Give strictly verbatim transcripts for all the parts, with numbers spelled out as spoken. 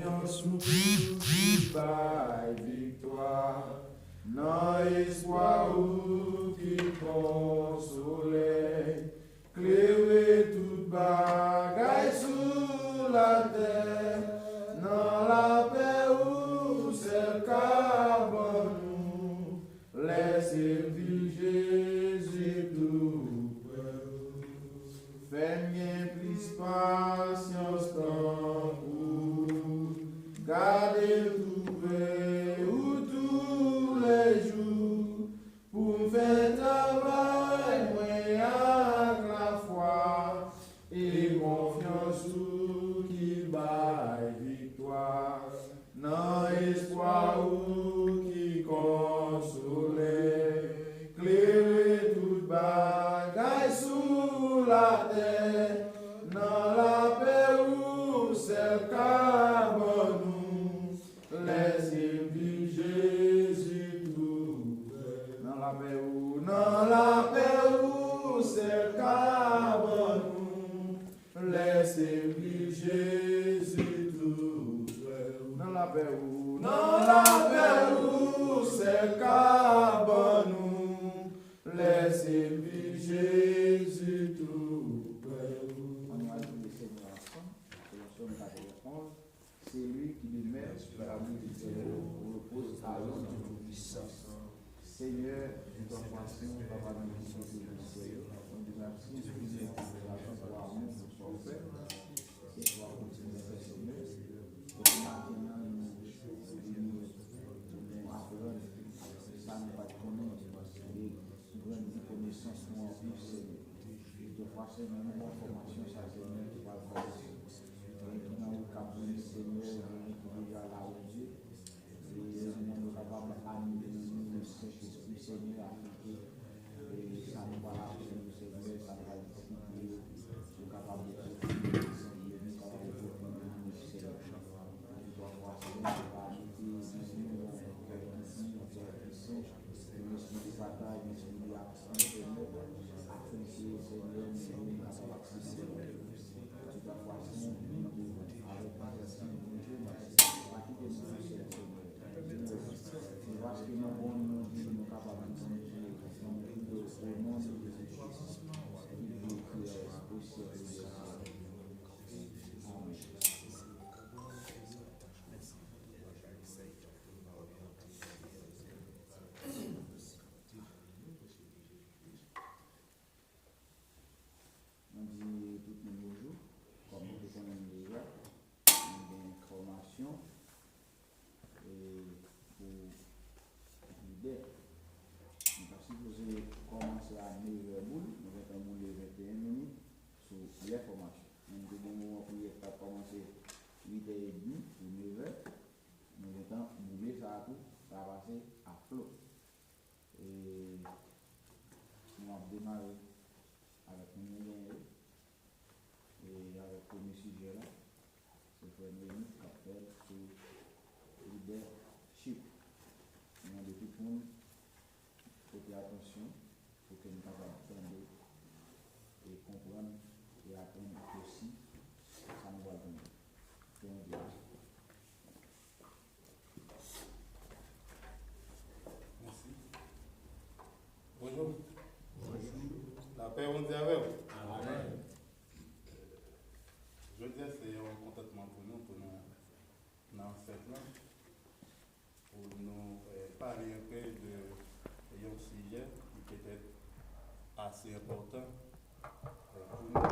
Konfyans ou ki bay viktwa, nan espwa ou ki kon solèy, klere tout bagay sou latè, nan lapè ou sèl ka ban nou. Lèse m viv Jezi tou prè ou. Fè m gen plis pasyans tankou ou. Gade tou prè ou toulejou. Pou m fè travay mwen ak lafwa e konfyans ou ki bay viktwa. Nan espwa ou ki konsole, klere tout bagay sou latè. Nan lapè ou sèl ka ban nou. Lèse m viv Jezi tou prè. Nan lapè ou, nan lapè ou sèl ka ban nou. Lèse m viv Jezi tou prè ou. Nan lapè ou, nan lapè ou sèl ka ban nou. Lèse m viv Jezi tou prè ou. Ann nou al priye Senyè ansanm, selon Sòm katrevennonz. Celui qui demeure sur l'abri du Très-Haut repose à l'ombre du Tout-Puissant. Senyè, nou fè fwa sou papa nan Jezi Kris, nou di mèsi pou konsiderasyon, pou amou, pou sa w fè. Se pou w kontinye fè, Senyè. Pou maten an, nou vini, nou aprann sa nou pa t konnen, e grandi konesans nou an plis, Senyè. Toutfwa, Senyè, nou pran fòmasyon sa, Senyè, ki pral kòmanse. Gen ki nan wout k ap vini, Senyè, gen ki deja la, o Dye. E, Senyè, nou kapab anime nan non Sentespri, Senyè, afin ke, e, sa nou pral aprann yo, Senyè, sa nou pral diskite yo, yo kapab pwofite, Senyè, nou kapab pwofite de nou, Senyè. Toutfwa, Senyè, nou pa mete nan nou yon kè ki di, yon kè ki senp, yon espri de pataj, yon espri de aksyon, Senyè, afin ke, Senyè, nou menm nou kapab aksepte. Toutfwa, Senyè, nou avèk konfyans an Bondye, nou pa kite nou tou sèl, Senyè. Se paske nan bon non Bondye nou kapab di Bondye, nan non de Jezi Kris, ki Bondye ki règne au siècle des siècles. Amen. Nou di tout moun bonjou. Kòm nou te konnen l deja, nou gen fòmasyon, e, pou lidè. Nou ta sipoze kòmanse a nevè boul, nou gentan boule venteyen minit sou lè fòmasyon. Men nou te gen yon moman priyè ki t ap kòmanse uitè edmi pou nevè. Nou gentan boule sa a tou, sa a pase a flo. E nou ap demare avèk moun nou genyen yo. E avèk premye sijè la, se frè Noémie k ap fè l sou leadership. Nou mande tout moun pote atansyon pou ke n kapab tande e konprann e aprann osi sa nou pral tande. Ke Bondye beni. Mèsi. Bonjou. Bonjou. Lapè Bondye avè w. Amèn. Jodi a se yon kontantman pou nou, pou nou nan fèt lan, pou nou, eh, pale enpe de yon sijè ki petèt ase enpòtan, eh, pou nou,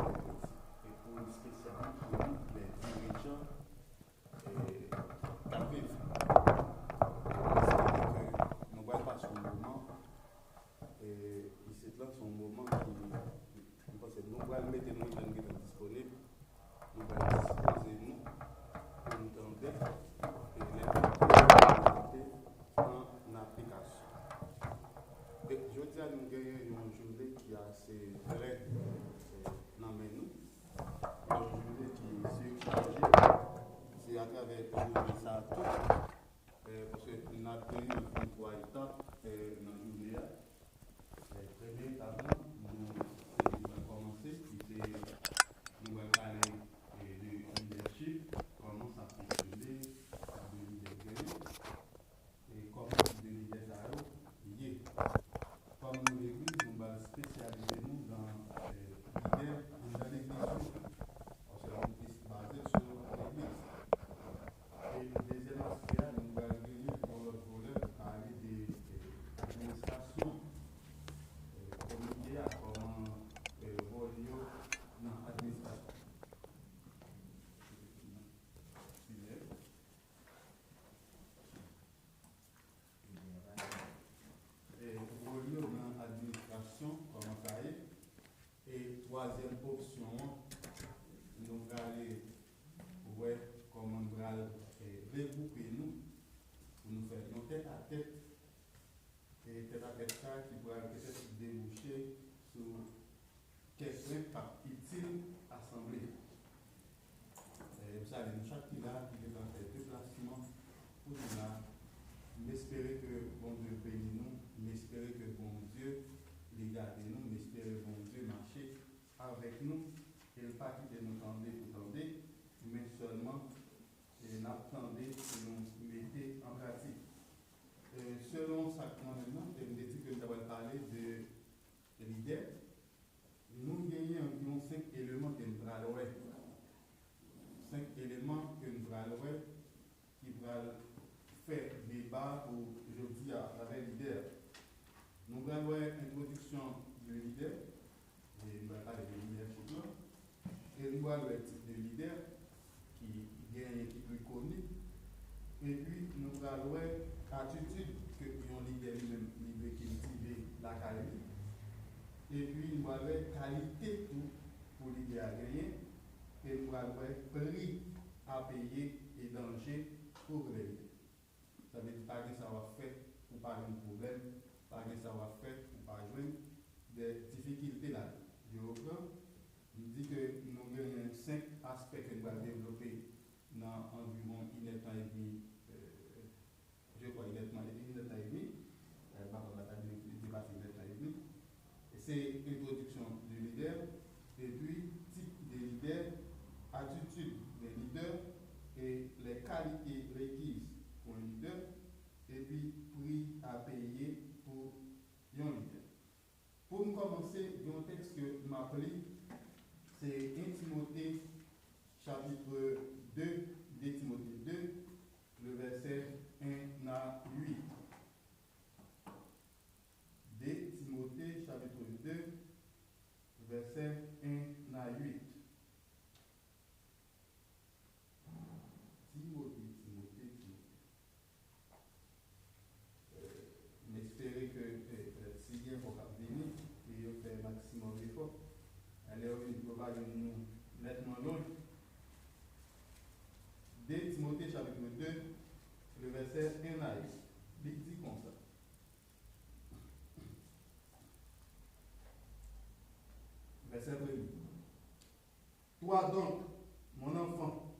e pou espesyalman pou nou, lè dirijan, eh, k ap viv. Paske nou pral pase yon moman, eh, isit lan, se yon moman ki, m panse nou pral mete nou jan n gentan disponib, nou pral dispoze nou pou n tande, e lè nou tande, nou mete an aplikasyon. E jodi a, nou genyen yon jounen ki ase trè, eh, nan men nou. Yon jounen ki sichaje. Se atravè jounen sa a tou, eh, paske n ap genyen venntwa etap, eh, nan jounen an. Eh, premye etap lan, nou, se li pral kòmanse, ki se, nou pral pale, eh, de leadership, kòman sa fonksyone, Al, e, regwoupe nou pou nou fè yon tèt a tèt, e tèt a tèt sa ki pral petèt debouche sou kèk pwen k ap itil asanble. E, m salye nou chak ki la, ki gentan fè deplasman pou nou la. M espere ke Bondye beni nou, m espere ke Bondye li gade nou, m espere Bondye mache avèk nou, e l pa kite nou tande pou tande, men sèlman, e, n ap tande e nou mete an pratik. E, selon sa k nan men m nan, e m te di ke m ta pral pale de lidè, nou genyen anviwon senk eleman ke n pral wè. Senk eleman ke n pral wè ki pral fè deba pou jodi a atravè lidè. Nou pral wè entwodiksyon de lidè, e nou pral pale de lidèchip lan, e nou pral wè tip de lidè ki genyen, ki pli koni, epi nou pral wè atitid ke yon lidè li menm li dwe kiltive lakay li, epi nou pral wè kalite tou pou lidè a genyen, e nou pral wè pri a peye e danje pou vle lidè. Sa vle di pa gen sa w ap fè pou pa jwenn pwoblèm, pa gen sa w ap fè pou pa jwenn de difikilte ladan. Je repran, m di ke nou genyen senk aspè ke nou pral devlope nan anviwon inèdtan edmi, euh, je crois, inèdtan, inèdtan edmi, euh, m pa konn la ta dwe depase inèdtan edmi. Se entwodiksyon de lidè, epi tip de lidè, atitid de lidè, e les qualités requises pour un leader, epi pri a peye pou yon lidè. Pou m kòmanse, gen yon tèks ke m ap li, se en Timote, chapitre deux, deux Timote deux, le verset un à huit. Deux Timote, chapitre deux, verset un à huit. Timote, Timote, Timote. Euh, m espere ke, euh, euh, si gen fò k ap vini, ke yo fè maksimòm efò. Lè yo vin, yo pa jwenn nou nètman lwen. Deux Timote, chapitre deux, le verset un à huit. Li di konsa. Vèsè premye. Toi donc, mon enfant,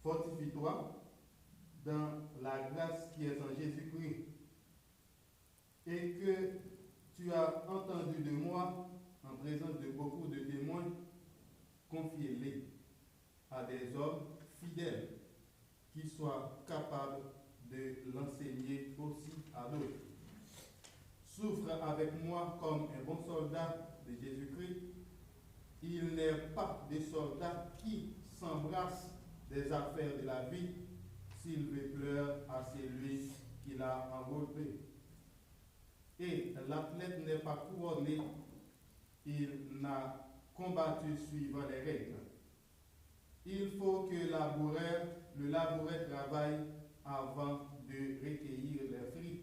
fortifie-toi dans la grâce qui est en Jésus-Christ, et que tu as entendu de moi en présence de beaucoup de témoins, confie-les à des hommes fidèles qui soient capables de l'enseigner aussi à d'autres. Souffre avec moi comme un bon soldat de Jésus-Christ. Il n'est pas de soldat qui s'embrasse des affaires de la vie s'il veut plaire à celui qui l'a enrôlé. Et l'athlète n'est pas couronné, il n'a combattu suivant les règles. Il faut que laboureur, le laboureur travaille avant de recueillir les fruits.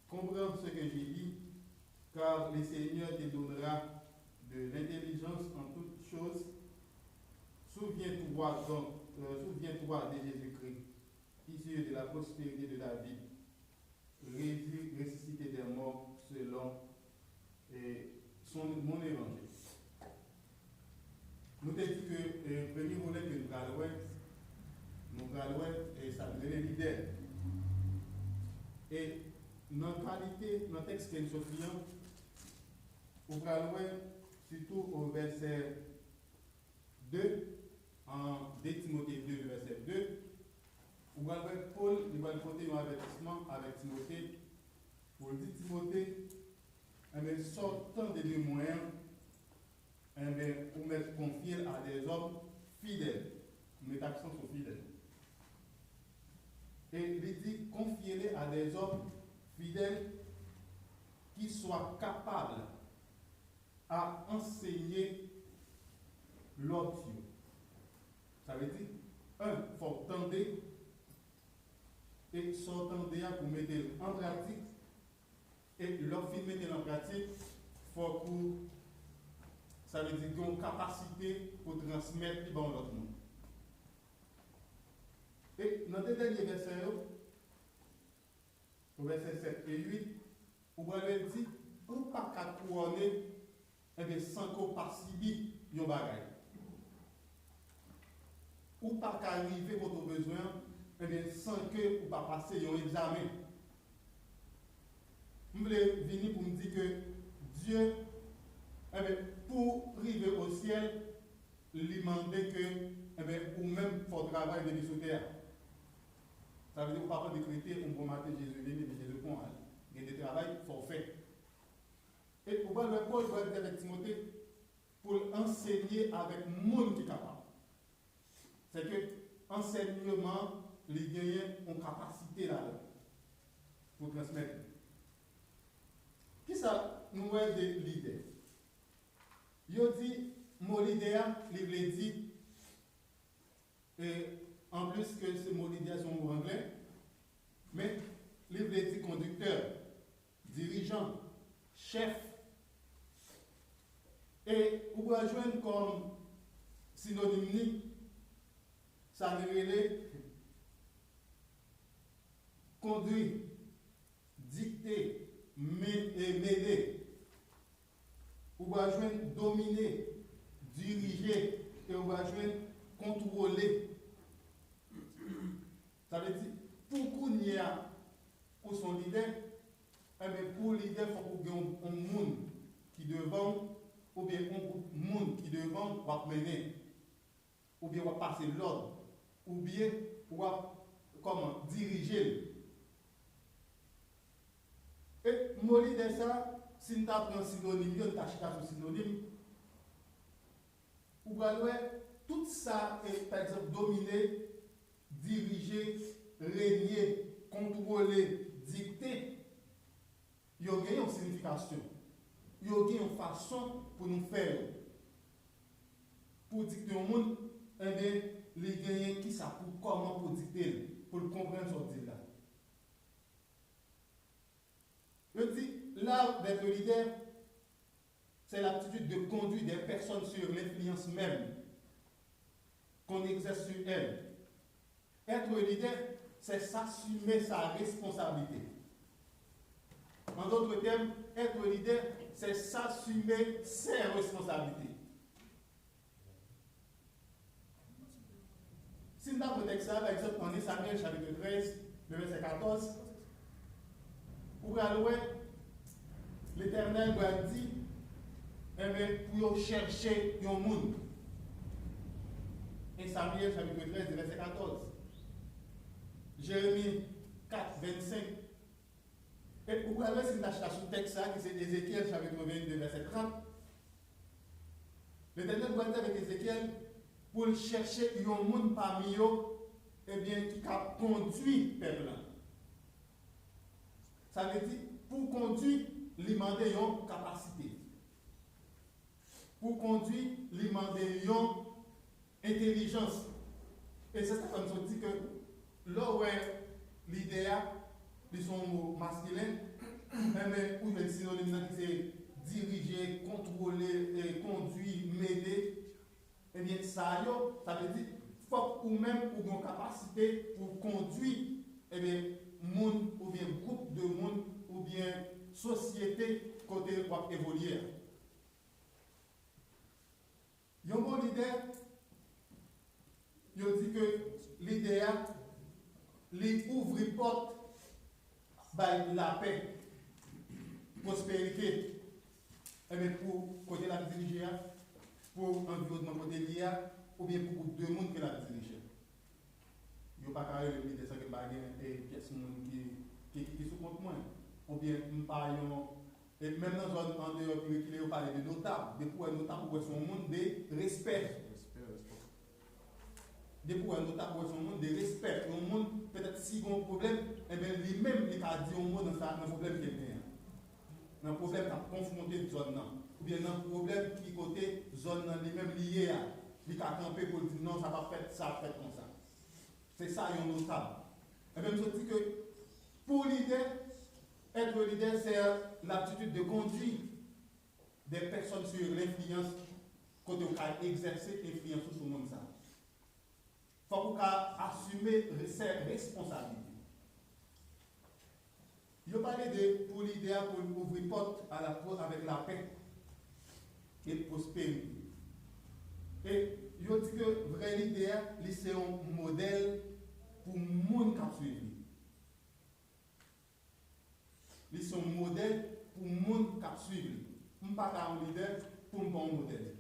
Comprends ce que je dis, car le Seigneur te donnera de l'intelligence en toutes choses. Souviens-toi donc, euh, souviens-toi de Jésus-Christ, issu de la postérité de David, Jésus ressuscité des morts selon, eh, son, mon évangile. Nou te di ke, eh, premye volè ke nou pral wè, nou pral wè, eh, sa nou rele lidè. E nan kalite, nan tèks ke n sot li an, ou pral wè, sitou o vèsè de, an de Timote de, vèsè de, ou pral wè Pòl, li pral pote yon avètisman avèk Timote, pou l di Timote, enben, sa w tande de mwen an, enben, ou mèt konfye l a dèzòm fidèl. Ou met aksan sou fidèl. E li di, confie-les à des hommes fidèles qui soient capables a ansenye lòt yo. Sa vle di, en, fò w tande, e sa w tande a pou mete l an pratik, e lè w fin mete l an pratik, fòk ou, sa vle di, gen yon kapasite pou transmèt li ba yon lòt moun. Nan de dènye vèsè yo, nan vèsè sèt e uit, ou pral wè l di, ou pa ka kouwone, enben, san ke w pa sibi yon bagay. Ou pa ka rive kote w bezwen an, enben, san ke ou pa pase yon egzamen. M vle vini pou m di ke Dye, enben, pou rive o syèl, li mande ke, enben, ou menm fò w travay depi sou tè a. Sa vle di ou pa pran dekrete yon bon maten Jezi vini, men Jezi pran w ale. Gen de travay fò w fè. E ou pral wè Pòl pral di avèk Timote pou l ansenye avèk moun ki kapab. Se ke ansèyman li genyen yon kapasite ladan l pou transmèt li. Kisa nou wè de lidè? Yo di mo lidè a, li vle di, e anplis ke se mo lidè se yon mo anglè, men li vle di kondiktè, dirijan, chèf. E ou pral jwenn kòm sinonim li, sa li rele kondui, dikte, men-, e mele. Ou pral jwenn domine, dirije, e ou pral jwenn kontwole. Sa vle di, pou kounye a, ou se yon lidè, enben, pou lidè, fòk ou gen yon, yon moun ki devan w, oubyen yon gwoup moun ki devan w, w ap mennen, oubyen w ap pase lòd, oubyen w ap, kòman, dirije l. E mo lidè sa, si n ta pran sinonim yo, n ta chita sou sinonim, ou pral wè tout sa, e, pa egzanp, domine, dirije, renye, kontwole, dikte, yo gen yon siyifikasyon. Yo gen yon fason pou nou fè yo. Pou w dikte yon moun, enben, li genyen kisa pou, kòman pou w dikte l, pou l konprann sa w di l la. Yo di, l'art d'être leader, c'est l'aptitude de conduire des personnes sur l'influence même qu'on exerce sur elles. Être leader, c'est s'assumer sa responsabilité. En d'autres termes, être leader, c'est s'assumer ses responsabilités. Si n ta pran tèks sa, pa egzanp, ann Samyèl chapit trèz, vèsè katòz, ou pral wè Letènèl pral di, enben, pou yo chèche yon moun. En Samyèl chapit trèz, vèsè katòz. Jeremi kat, vennsenk. E ou pral wè si n ta chita sou tèks sa, ki se Ezekyèl chapit venndde, vèsè trant. Letènèl pral di avèk Ezekyèl pou l chèche yon moun pami yo, ebyen, ki ka kondui pèp la. Sa vle di, pou kondui, li mande yon kapasite. Pou kondui, li mande yon entèlijans. E se sa k fè m sot di ke lè w wè lidè a, li se yon mo maskilen, enben, ou jwenn sinonim nan ki se dirije, kontwole, e, kondui, mele. Ebyen, sa yo, sa vle di, fòk ou menm ou gen yon kapasite pou kondui, ebyen, moun oubyen gwoup de moun oubyen sosyete kote w ap evolye a. Yon bon lidè, yo di ke lidè a, li ouvri pòt bay lapè, pwosperite, enben, pou kote l ap dirije a, pou anviwònman kote l ye a, oubyen pou gwoup de moun ke l ap dirije. Yo pa ka rele m lidè san ke m pa gen, e, pyès moun ki, ki, ki sou kont mwen. Oubyen m pa yon, e menm nan zòn andeyò ki rekile, yo pale de notab. Depi w wè notab, ou wè se yon moun de respè. Respè, respè. Depi w wè notab, ou wè se yon moun de respè. Yon moun, petèt, si gen yon pwoblèm, enben, li menm, li ka di yon mo nan sa, nan pwoblèm ke l genyen an. Nan pwoblèm k ap konfwonte zòn nan. Oubyen nan pwoblèm ki kote zòn nan li menm li ye a. Li ka kanpe pou l di, "Non, sa p ap fèt, sa ap fèt konsa." Se sa yon notab. Ebyen, m sot di ke pou lidè, être leader, c'est l'aptitude de conduire des personnes sur l'influence, kote w ka egzèse enfliyans ou sou moun sa. Fòk ou ka asime re- sè responsablite. Yo pale de pou lidè a pou l ouvri pòt a la pou avèk lapè e pwosperite. E yo di ke vrè lidè a, li se yon modèl pou moun k ap swiv li. Li se yon modèl pou moun k ap swiv li. M pa ka yon lidè pou m pa yon modèl.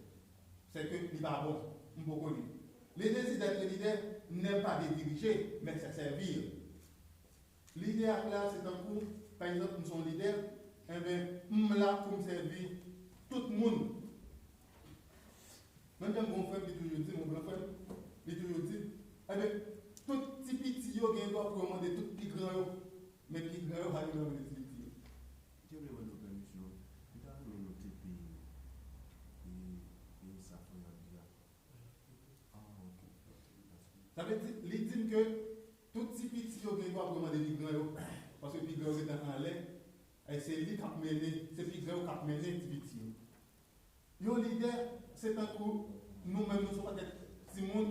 Sèke li pa bon. M poko li. Le désir d'être leader n'est pas de diriger, mais c'est servir. Lidè a la, se tankou, pa egzanp, m se yon lidè, enben, m la pou m sèvi tout moun. Menm jan m gen yon frè m ki toujou di, yon gran frè m, li toujou di, enben, tout ti piti yo gen dwa pou yo mande tout pi gran yo, men pi gran yo pa gen dwa mande ti piti yo. Kenbe mwen nou pèmisyon, m ta renmen nou te peye e, e sa fè yon di a. Ah, ok. Sa vle di, li di m ke tout ti piti yo gen dwa pou yo mande pi gran yo, paske pi gran yo gentan anlè, e se li k ap mennen, se pi gran yo k ap mennen ti piti yo. Yon lidè, se tankou nou menm, nou se yon pakèt timoun,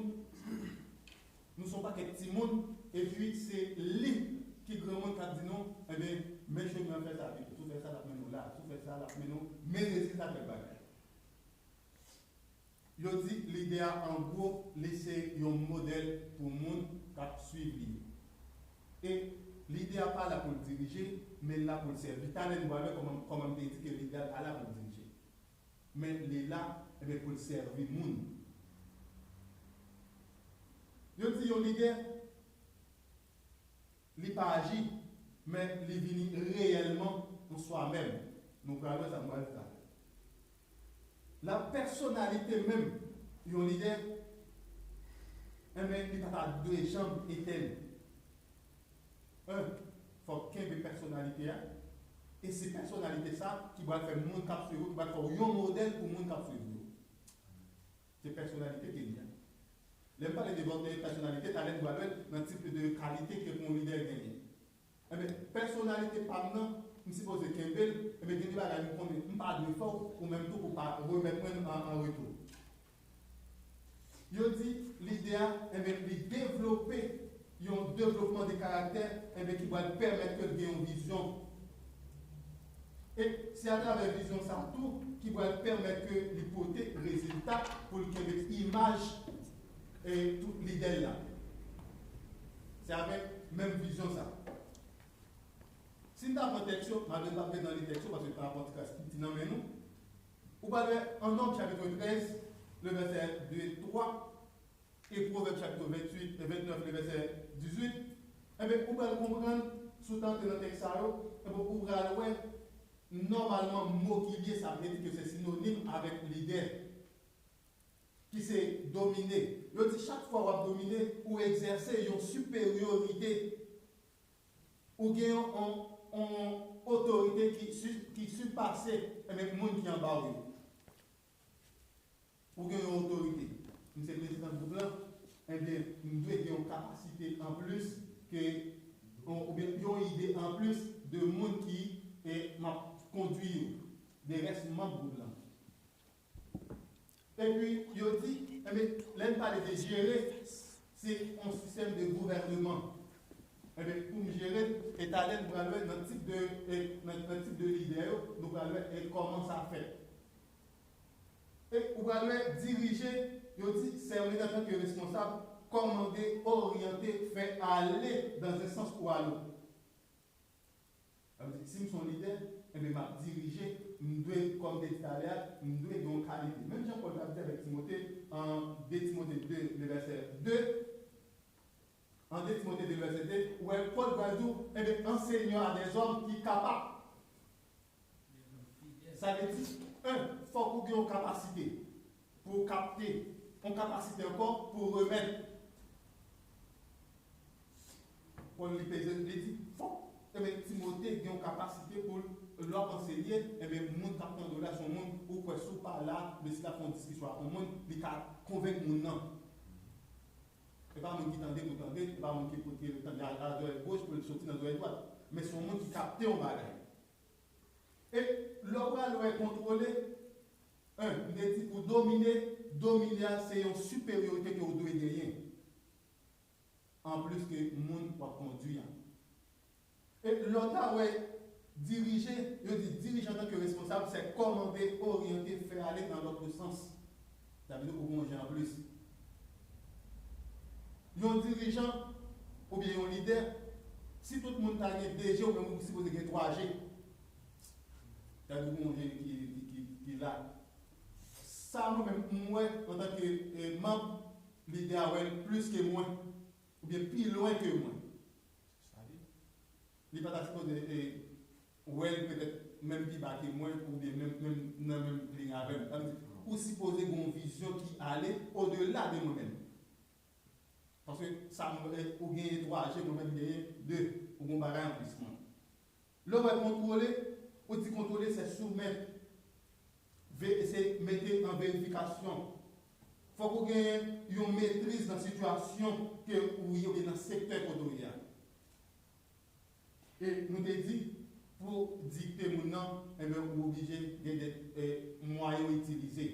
nou se yon pakèt timoun, epi se li ki granmoun k ap di nou, enben, men chemen an, fè sa pito, si w fè sa, l ap mennen w la, si w fè sa, l ap mennen w, men rezilta tèl bagay. Yo di lidè a, an gwo, li se yon modèl pou moun k ap swiv li yo. E lidè a pa la pou l dirije, men l la pou l sèvi. Talè nou pral wè kòman, kòman m te di ke lidè a pa la pou l dirije. Men li la, enben, pou l sèvi moun. Yo di yon lidè, li pa aji, men li vini reyèlman an swa menm. Nou pral wè sa, nou pral di sa. La pèsonalite menm yon lidè, enben, li pa ta dwe janm etèn. En, fòk kenbe pèsonalite a. E se pèsonalite sa ki pral fè moun k ap swiv ou, ki pral fè w yon modèl pou moun k ap swiv ou yo. Se pèsonalite ke li a. Lè m pale de vòt de pèsonalite, talè nou pral wè nan tip de kalite ke yon lidè genyen. Enben, pèsonalite pa m nan, m sipoze kenbe l, enben, gen de bagay m konnen m pa dwe fè w, ou menm tou pou pa remèt mwen an, an retou. Yo di lidè a, enben, li devlope yon devlopman de karaktè, enben, ki pral pèmèt ke l gen yon vizyon. E se atravè vizyon sa a tou ki pral pèmèt ke li pote rezilta pou l kenbe imaj e tout lidè l la. Se avèk menm vizyon sa a. Si n ta pran tèks yo, malgre n p ap ret nan li tèks yo, paske n pa pran ti kras ki ti nan men nou, ou pral wè an Nòm chapit trèz, le vèsè de, twa, e Pwovèb chapit venntuit e vennèf, le vèsè dizuit, enben, ou pral konprann, si w ta antre nan tèks sa yo, enben, ou pral wè, nòmalman, mo ki lye, sa vle di ke se sinonim avèk lidè, ki se domine. Yo di chak fwa w ap domine, ou egzèse yon siperyorite. Ou gen yon, yon, yon otorite ki, su- ki sipase, enben, moun ki anba w yo. Ou gen yon otorite. M se prezidan gwoup lan, enben, m dwe gen yon kapasite anplis ke, yon, oubyen yon ide anplis de moun ki, e, m ap kondwi yo, de rès manm gwoup lan. Epi, yo di, enben, lè n pale de jere, se yon sistèm de gouvèneman. Enben, pou m jere l, e talè n pral wè nan tip de, e nan, nan tip de lidè yo, nou pral wè e kòman sa fèt. E ou pral wè dirije, yo di, servir en tant que responsable, commander, orienter, faire aller dans un sens ou à l'autre. Sa vle di, si m se yon lidè, enben, m ap dirije, m dwe, kòm m te di talè a, m dwe gen yon kalite. Menm jan Pòl t ap di avèk Timote, an de Timote de, le vèsè de, an de Timote de, le vèsè de, ou wè Pòl pral di w, enben, enseignant à des hommes ki kapab. Sa vle di, en, fòk ou gen yon kapasite pou w kapte, yon kapasite ankò pou w remèt. Pòl li peze, li di, fòk, enben, Timote gen yon kapasite pou l, lè w ap ansenye, enben, moun k ap tande w la, se yon moun ou kwè si w pa la, mesye l ap fè yon diskisyon ak yon moun, li ka konvenk moun nan. E pa moun ki tande pou tande, e pa moun ki, ki tande a, a zòrèy goch pou l soti nan zòrèy dwat. Men se yon moun ki kapte yon bagay. E lè w pral wè kontwole, en, m te di pou domine, domine a se yon siperyorite ke w dwe genyen. anplis ke moun w ap kondui a. E lè w ta wè dirije, yo di dirije antanke responsab, se kòmande, oryante, fè ale nan lòt sans. Sa vle di ou gen yon je anplis. Yon dirijan oubyen yon lidè, si tout moun ta gen de je, ou menm ou sipoze gen twa je. Sa vle di ou gen yon je ki, ki, ki, ki la. Sa mwen menm m wè antanke, e, manm, lidè a wè l plis ke mwen, oubyen pi lwen ke mwen. Li pa ta sipoze, e, wè l petèt menm pi ba ke mwen, oubyen menm, menm nan menm liy avè m. Sa vle di, ou sipoze gen yon vizyon ki ale odela de mwen menm. Paske sa m, e, ou genyen twa je, mwen menm m genyen de. Ou gen yon bagay anplis mwen. Lè w wè kontwole, ou di kontwole se soumèt. Ve-, se mete an verifikasyon. Fòk ou genyen yon metriz nan sitiyasyon ke ou ye oubyen nan sektè kote ou ye a. E nou te di, pou dikte moun nan, enben, ou oblije gen de, e, mwayen ou itilize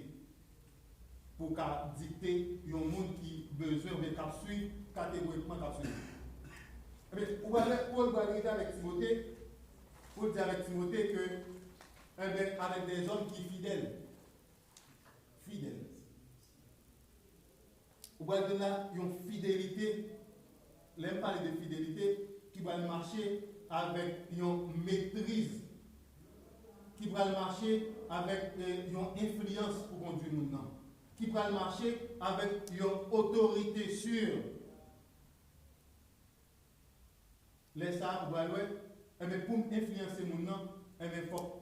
pou w ka dikte yon moun ki bezwen oubyen k ap swiv, kategorikman k ap swiv. Enben, ou pral, Pòl pral rive avèk Timote, pou l di avèk Timote ke, enben, avèk dèzòm ki fidèl. Fidèl. Ou pral jwenn la yon fidelite, lè m pale de fidelite, ki pral mache avèk yon metriz, ki pral mache avèk, e, yon enfliyans pou kondui moun nan, ki pral mache avèk yon otorite si. Lè sa a, ou pral wè, enben, pou m enfliyanse moun nan, enben, fòk,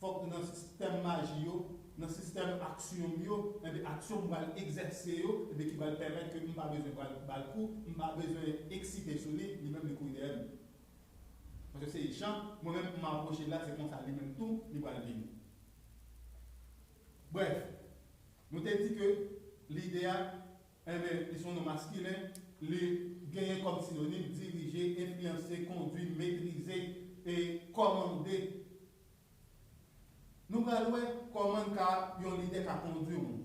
fòk nan sistèm maji yo, nan sistèm aksyon m yo, enben, aksyon m pral egzèse yo, enben, ki pral pèmèt ke m pa bezwen pral ba l kou, m pa bezwen eksite sou li, li menm li kouri dèyè m. Paske se jan mwen menm m apwoche l la, se konsa li menm tou, li pral vini. Brèf, nou te di ke lidè a, enben, li se yon non maskilen, li genyen kòm sinonim dirije, enfliyanse, kondui, metrize e kòmande. Nou pral wè kòman ka, yon lidè ka kondui yon moun.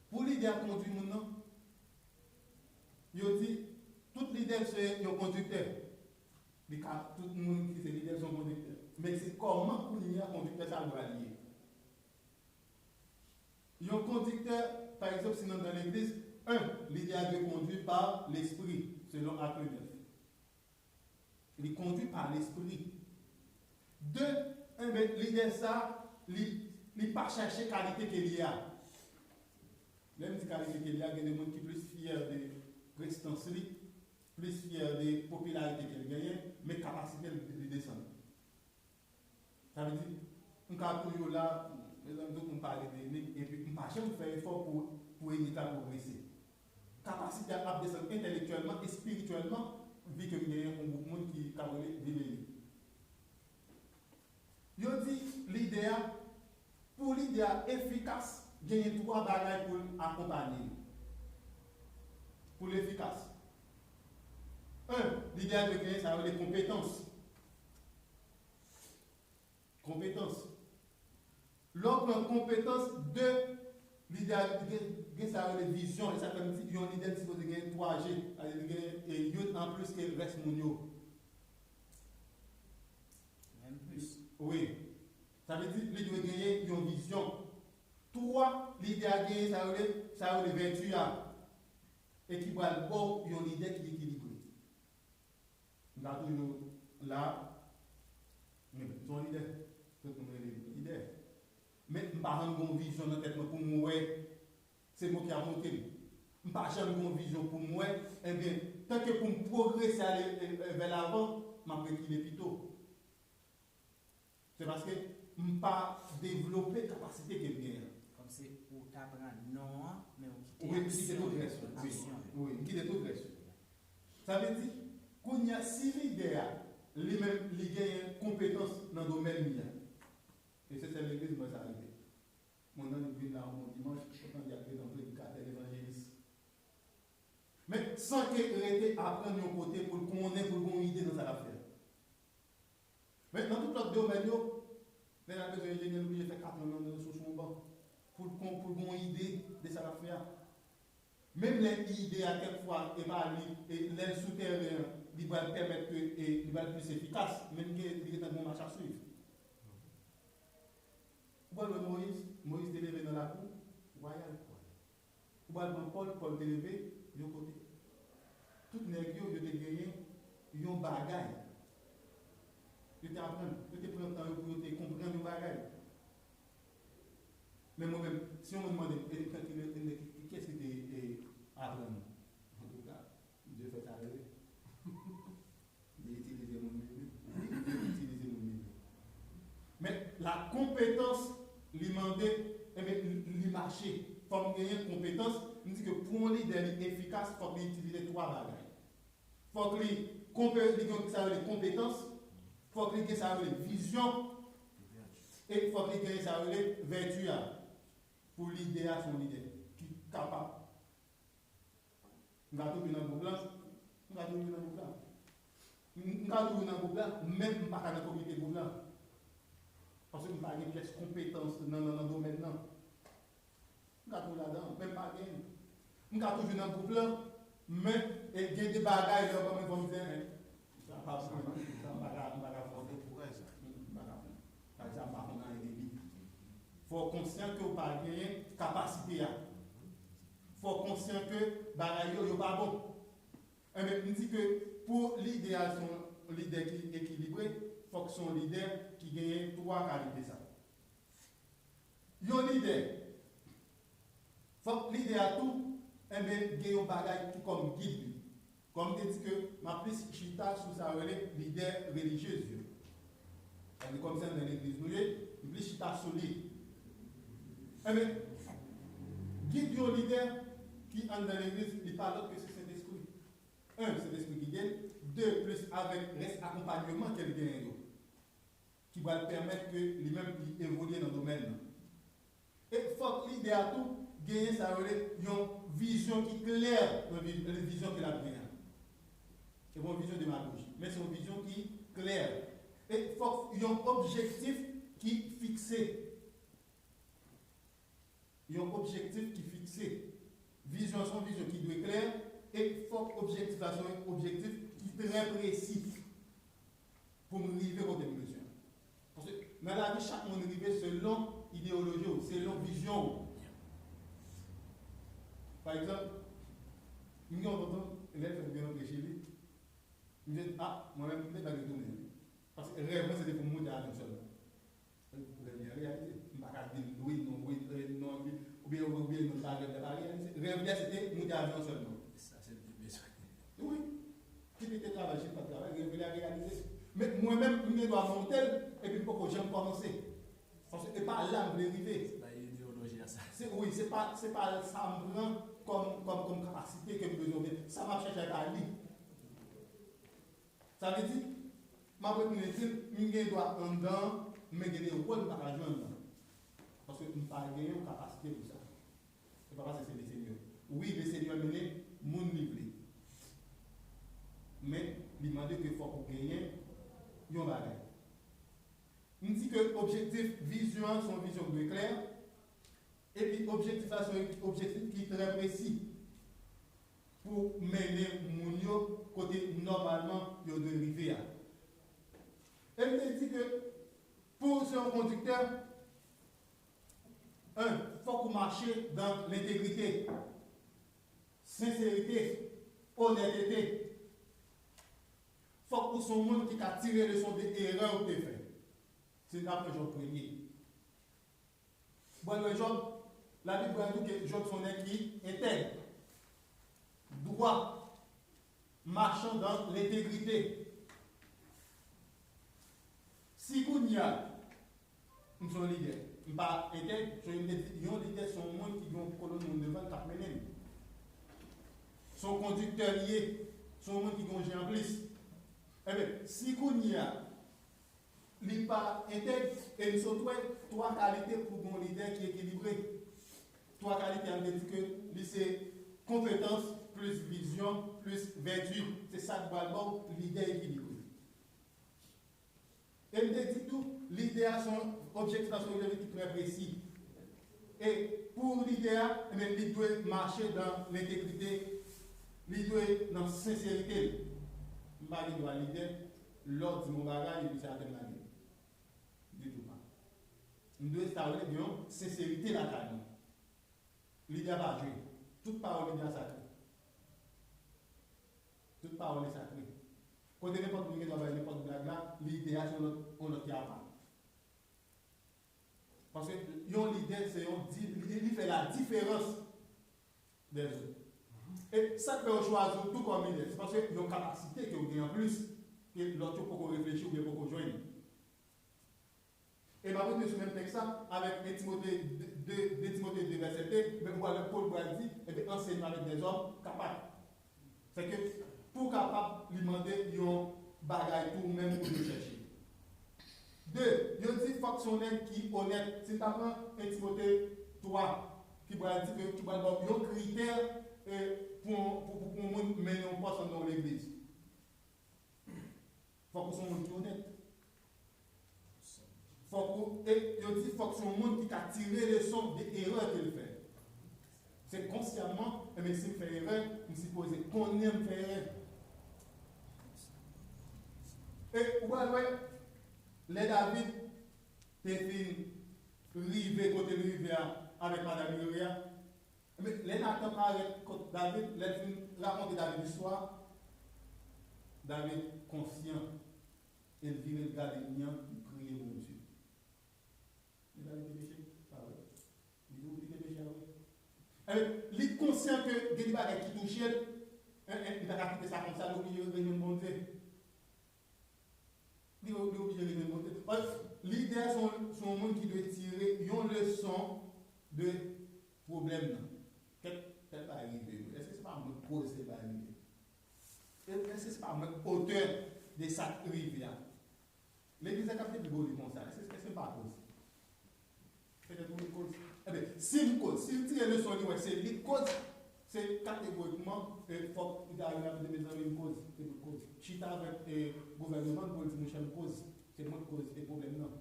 Pou lidè a kondui moun nan, yo di, tout lidè se yon kondiktè. Li ka, tout moun ki se lidè se yon kondiktè. Men se kòman kounye a kondiktè sa a pral ye. Yon kondiktè, pa egzanp, si n antre nan legliz, en, lidè a dwe kondui pa Lespri, selon Ak nèf. Li kondui pa Lespri. De, enben, lidè sa, li, li pa chèche kalite ke li a. Lè m di kalite ke li a, gen de moun ki plis fyè de prestans li, plis fyè de popilarite ke l genyen, men kapasite l, li desann. Sa vle di, m ka toujou la, mezanmi, tout moun pale de elit, epi m pa janm fè efò pou, pou elit la pwogrese. Kapasite a ap desann entèlektyèlman, espirityèlman, vi ke m genyen yon gwoup moun ki ka rele viv elit. Yo di lidè a, pou lidè a efikas, genyen twa bagay pou l akonpanye l. Pou l efikas. En, lidè a dwe genyen sa yo rele konpetans. Konpetans. Lè w pran konpetans, de, lidè a gen, gen sa yo rele vizyon, e sa fè m di yon lidè sipoze gen twa je, sa vle di gen, e, youn anplis ke rès moun yo. Menm plis. Wi. Sa vle di, li dwe genyen yon vizyon. Twa, lidè a genyen sa yo rele, sa yo rele vèti a. E ki pral ba w yon lidè ki ekilibre. M ka toujou la, men se yon lidè. Tout moun rele m lidè. Men m pa janm gen yon vizyon nan tèt mwen pou m wè. Se mwen ki ap monte m. M pa janm gen yon vizyon pou m wè. Ebyen, tanke pou m pwogrese ale, e, e, vè lavan, m ap rekile pito. Se paske m pa devlope kapasite ke m genyen an. Kòmsi ou ta pran non an, men ou kite aksyon yo. Ou kite tout rès yo. Wi. Aksyon yo. Wi, m kite tout rès yo. Sa vle di, kounye a, si lidè a, li menm, li genyen konpetans nan domèn li a, e se sèl legliz m wè sa rive. Moun nan, li vin la yon bon dimanch, otan li ap ret yon predikatè, levanjelis. Men, san ke rete aprann yon kote pou l konnen, pou l gen yon ide nan sa l ap fè a. Men, nan tout lòt domèn yo, lè l al bezwen enjenyè, l oblije fè katran nan, nan, sou, sou yon ban. Pou l kon-, pou l gen yon ide de sa l ap fè a. Menm lè ide a kèk fwa e pa li, e lè l sou tèren an, li pral pèmèt ke e li pral plis efikas, men li gen, li gentan gen yon mach a swiv. Ou pral wè Moyiz, Moyiz te leve nan lakou wayal Pòl. Ou pral pran Pòl, Pòl te leve yon kote. Tout nèg yo, yo te genyen yon bagay. Yo te aprann, yo te pran tan yo pou yo te konprann yon bagay. Men mwen menm, si yon moun mande m, e, e, e, e, kiyès ki te e, aprann ou? Antouka, Dye fè sa rele. Li itilize moun li vle. Wi, li itilize moun li vle. Men, la konpetans, li mande, enben, li, li mache. Fòk genyen konpetans. M di ke pou yon lidè li efikas, fòk li itilize twa bagay. Fòk li konpe, li gen sa yo rele konpetans, fòk li gen sa yo rele vizyon, e fòk li gen sa yo rele vèti a. Pou lidè a, se yon lidè ki kapab. M ka toujou nan gwoup la, m ka toujou nan gwoup la. M m ka toujou nan gwoup la, men m pa ka nan komite gwoup la. Paske m pa gen pyès konpetans nan, nan, nan domèn nan. M ka toujou ladan, men m pa gen. M ka toujou nan gwoup la, men e, gen de bagay lè yo ban mwen fò m di, en, sa pa pou mwen, sa m pa ka, m pa ka fè. Fò gen kouraj sa. M pa ka fè. Bagay sa m pa konn anyen de li. Fò w konsyan ke w pa genyen kapasite a. Fò w konsyan ke bagay yo, yo pa bon. Enben, m di ke pou lidè a se yon lidè ki ekilibre, fòk se yon lidè ki genyen twa kalite sa. Yon lidè, fòk lidè a tou, enben, gen yon bagay ki kòm gid li. Kòm te di ke m ap plis chita sou sa yo rele lidè relijyez yo. Sa vle di kòm se anndan legliz nou ye, m plis chita sou li. Enben, gid yon lidè ki anndan legliz, li pa lòt ke se Sentespri. En, Sentespri gide l. De, plis avèk rès akonpanyman ke l genyen yo, ki pral pèmèt ke li menm li evolye nan domèn nan. E fòk lidè a tou genyen sa yo rele yon vizyon ki klè nan vi- nan vizyon ke l ap genyen an. Se pa yon vizyon demagoji, men se yon vizyon ki klè. E fòk yon objektif ki fikse. Yon objektif ki fikse. Vizyon an se yon vizyon ki dwe klè, e fòk objektif la se yon objektif ki trè presi pou m rive kote m bezwen. Paske nan lavi, chak moun rive selon ideyoloji w, selon vizyon w. Pa egzanp, m gen yon tonton, lè l fèk vin rantre che li, m di, a, mwen menm, m te pa gen tounen. Paske rèv mwen, se te pou m monte avyon sèlman. Rèv li an reyalize. M pa ka di l wi, non, wi, non, wi, oubyen, oubyen non, pa rèv la pa reyalize. Rèv li an, se te monte avyon sèlman. Sa, se l te bezwen. Wi. Kit li te travay, kit li pa t travay, rèv li an reyalize. Men mwen menm, m gen dwa monte l, epi m poko janm kòmanse. Paske e pa la m vle rive. Se pa ideyoloji a sa. Se, wi, se pa, se pa sa m pran kòm, kòm, kòm kapasite ke m bezwen, men sa m ap chèche a pa li. Sa vle di, m ap retounen di l, m gen dwa anndan, men gen de wòl m pa ka jwe anndan. Paske m pa gen yon kapasite pou sa. Se pa paske se Lesenyè. Wi, Lesenyè mennen moun li vle. Men, li mande ke fòk ou genyen yon bagay. M di ke objektif, vizyon an se yon vizyon ki dwe klè. Epi objektif la se yon objektif ki trè presi pou mennen moun yo kote nòmalman yo dwe rive a. E m te di ke pou se yon kondiktè, en, fòk ou mache dan lentegrite, senserite, onètete. Fòk ou se yon moun ki ka tire leson de erè ou te fè. Si n ta pran Jòb premye. Bon, lè Jòb, Labib pral di w ke Jòb se yon nèg ki entèg, dwa, machan dan lentegrite. Si kounye a, m se yon lidè, m pa entèg, se yon lidè, yon lidè se yon moun ki gen yon kolonn moun devan l k ap mennen l. Se yon kondiktè li ye, se yon moun ki gen yon je anplis. Enben, si kounye a, li pa entèg, e m sot wè twa kalite pou gon lidè ki ekilibre. Twa kalite a vle di ke li se konpetans plis vizyon plis vèti. Se sa k pral ba w lidè ekilibre. E m te di tou, lidè a se yon objektif la se yon objektif ki trè presi. E Pou lidè a, ebyen, li dwe mache dan lentegrite, li dwe nan senserite l. M pa gen dwa lidè, lè w di m yon bagay, epi se atè m lage. Ditou pa. M dwe, sa vle di, gen yon senserite lakay mwen. Lidè a pa jwe. Tout pawòl lidè a sakre. Tout pawòl li sakre. Kote nenpòt moun gen dwa bay nenpòt blag la, lidè a se yon lòt, yon lòt ki apa. Paske yon lidè, se yon di, li, li fè la diferans dèzòt. E sa k fè yo chwazi w tou kòm lidè, se paske yon kapasite ke w gen anplis, ke lòt yo poko reflechi oubyen poko jwenn. E m ap rete sou menm tèks sa, avèk de Timote de, de, de Timote de vèsè de, men ou pral, Pòl pral di, ebyen, ansèyman avèk dèzòm kapab. Sèke pou w kapab, li mande yon bagay tou ou menm ou dwe chèche. De, yo di fòk se yon nèg ki onèt. Si n ta pran en Timote twa, ki pral di ke, ki pral ba w yon kritè, e, pou, pou, pou, pou yon moun mennen yon pòs anndan yon legliz. Fòk ou se yon moun ki onèt. Fòk ou, e yo di fòk se yon moun ki ka tire leson de erè ke l fè. Se konsyaman, enben, si m fè erè, m sipoze konnen m fè erè. E ou pral wè, lè David te fin rive kote l rive a avèk madanm Iri a, men lè Natan parèt kot David, lè l fin rakonte David istwa, David konsyan, e l vire l gade Iri an, li priye Bondye. Men David te peche? Pa vre. Li te, li te peche a vre. Enben, li konsyan ke gen de bagay ki touche l, en, en, li pa ka kite sa konsa, li oblije rejwenn Bondye. Li, li oblije rejwenn Bondye. Paske lidè se yon, se yon moun ki dwe tire yon leson de pwoblèm nan. Kèt, kèt bagay rive yo. Èske se pa mwen k koze bagay rive? E, èske se pa mwen k otè de sa k rive a? Legliz la k ap deblole konsa. Èske, èske m pa koz? Petèt ou li koz. Enben, si m koz, si l tire leson li wè se li k koz, se kategorikman, e, fòk li ta vin ap di mezanmi m koz, se mwen k koz. Chita avèk, e, gouvènman pou l di monchè m koz, se mwen k koz e pwoblèm nan.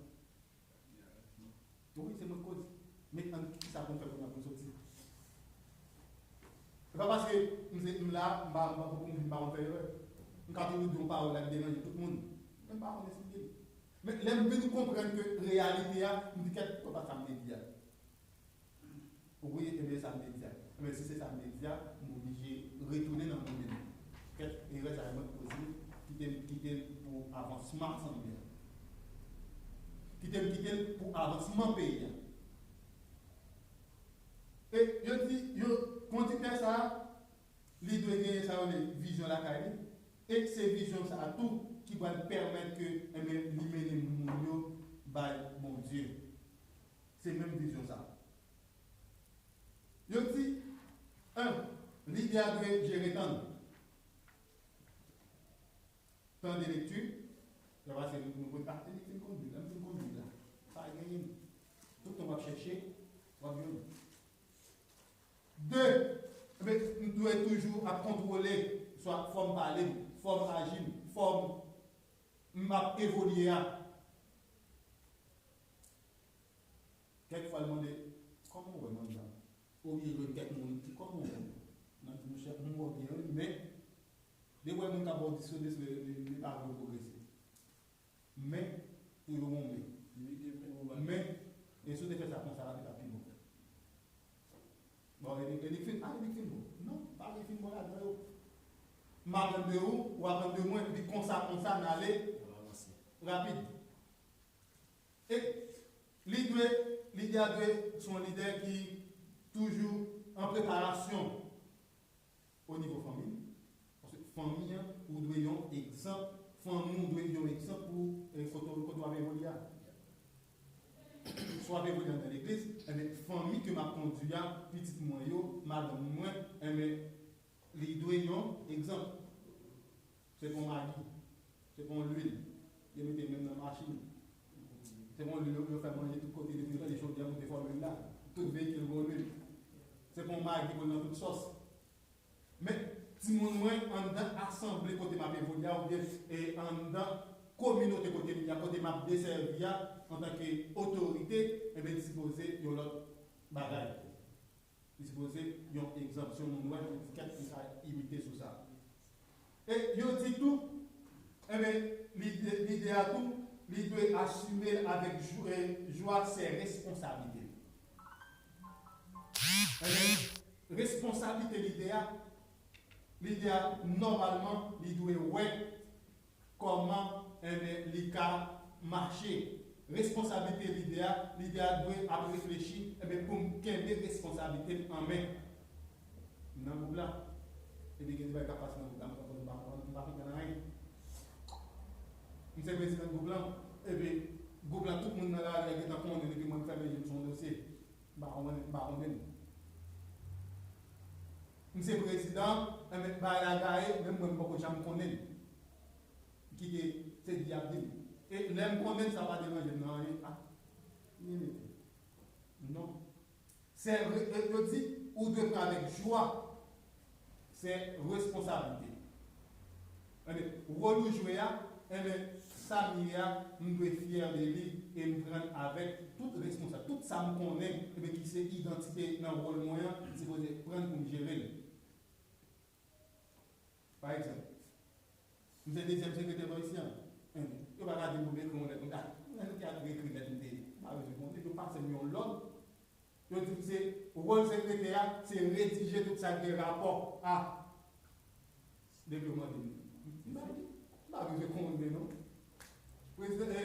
Wi, se mwen k koz. Men ann, kisa pou n fè kounye a pou n soti? Se pa paske m se, m la, m pa, m pa, m pa konn fè erè. M ka toujou di yon pawòl la ki deranje tout moun. Men m pa konn esplike l. Men lè m vin konprann ke reyalite a, m di kèt, se pa sa m te di a. Wi, ebyen sa m te di a. Ebyen si se sa m te di a, m oblije retounen nan mwen menm. Kèt, erè sa yo mwen poze, kite m, kite l pou avansman asanble a. Kite m kite l pou avansman peyi a. E yo di, yo, kondiktè sa a, li dwe genyen sa yo rele vizyon lakay li. E se vizyon sa a tou ki pral pèmèt ke, enben, li mennen moun yo bay Bondye. Se menm vizyon sa a. Yo di, en, lidè a dwe jere tan l. Tan de lekti, lè pase nou, nou konn pa, li fin konn Bib la, m fin konn Bib la. Pa genyen. Tout tan w ap chèche, w ap jwenn. De, men, m dwe toujou ap kontwole, swa fòm pale m, fòm aji m, fòm m ap evolye a. Kèk fwa, l mande, kòman w wè m anndan? Ou oblije jwenn kèk moun ki kòman w wè m? Nan di, monchè, m wè w byen, wi, men, depi w wè moun k ap ba w diskou, li, li, li pa vle w pwogrese. Men, toujou gon men. Men, e si w te fè sa konsa la, li t ap pi bon. Bon, e li, e li fin, a, e li fin bon. Non, pa li fin bon ladan yo. M aprann de ou, ou aprann de mwen, epi konsa, konsa, n ale rapid. E li dwe, lidè a dwe se yon lidè ki toujou an preparasyon o nivo fanmi l. Paske fanmi an, ou dwe yon egzanp, fanmi w dwe yon egzanp pou, eh, kote, kote w ap evolye a. Si w ap evolye anndan legliz, enben, fanmi ke m ap kondui a, pitit mwen yo, madanm mwen, enben, li dwe yon egzanp. Se pa yon magi, se pa yon lwil, yo mete menm nan machin. Se pa yon lwil yo, yo fè manje tout kote, depi yo tande chòdyè a monte fò lwil la. Tout veyikil gen lwil. Se pa yon magi pou l nan tout sòs. Men, timoun mwen anndan asanble kote m ap evolye a, oubyen, e, anndan kominote kote m ye a, kote m ap desèvi a, antanke otorite, enben, li sipoze yon lòt bagay. Li sipoze yon egzanp, se yon moun wè, li di kèt, li ka imite sou sa. E yo di tou, enben, lidè, lidè a tou, li dwe asime l avèk jou- e, jwa sè responsablite l. Enben, responsablite lidè a, lidè a, nòmalman, li dwe wè kòman, enben, li ka mache. Responsablite lidè a, lidè a dwe ap reflechi, enben, pou m kenbe responsablite m an men. M nan gwoup la. Epi gen de bagay k ap pase nan gwoup la, m pa konprann, m pa konprann, m pa konprann anyen. M se prezidan gwoup lan, epi gwoup lan, tout moun nan lari a gentan konnen, epi mwen m fèmen je m sou yon dosye. M pa konprann, m pa konprann. M se prezidan, enben, bagay la gaye, menm mwen m poko janm konnen l. Kite se di ap di m. E lè m konnen l, sa pa deranje m nan anyen. Ah, li mete. Non. Se re- e yo di, ou dwe pran avèk jwa se responsablite. Enben, wòl ou jwe a, enben, sa m ye a, m dwe fyè de li e m pran avèk tout responsab, tout sa m konnen, enben, ki se idantite nan wòl mwen an, m sipoze pran pou m jere l. Pa egzanp, m se dezyèm sekretè bò isi a. Enben, yo pa ka di m pou m ekri yon lèt, m ta, mwen ki al ekri lèt, m te, m pa bezwen konnen, yo pase m yon lòd. Yo di m se wòl sekretè a, se redije tout sa k gen rapò a devlopman de li. M pa, m pa bezwen konnen non. Prezidan, e,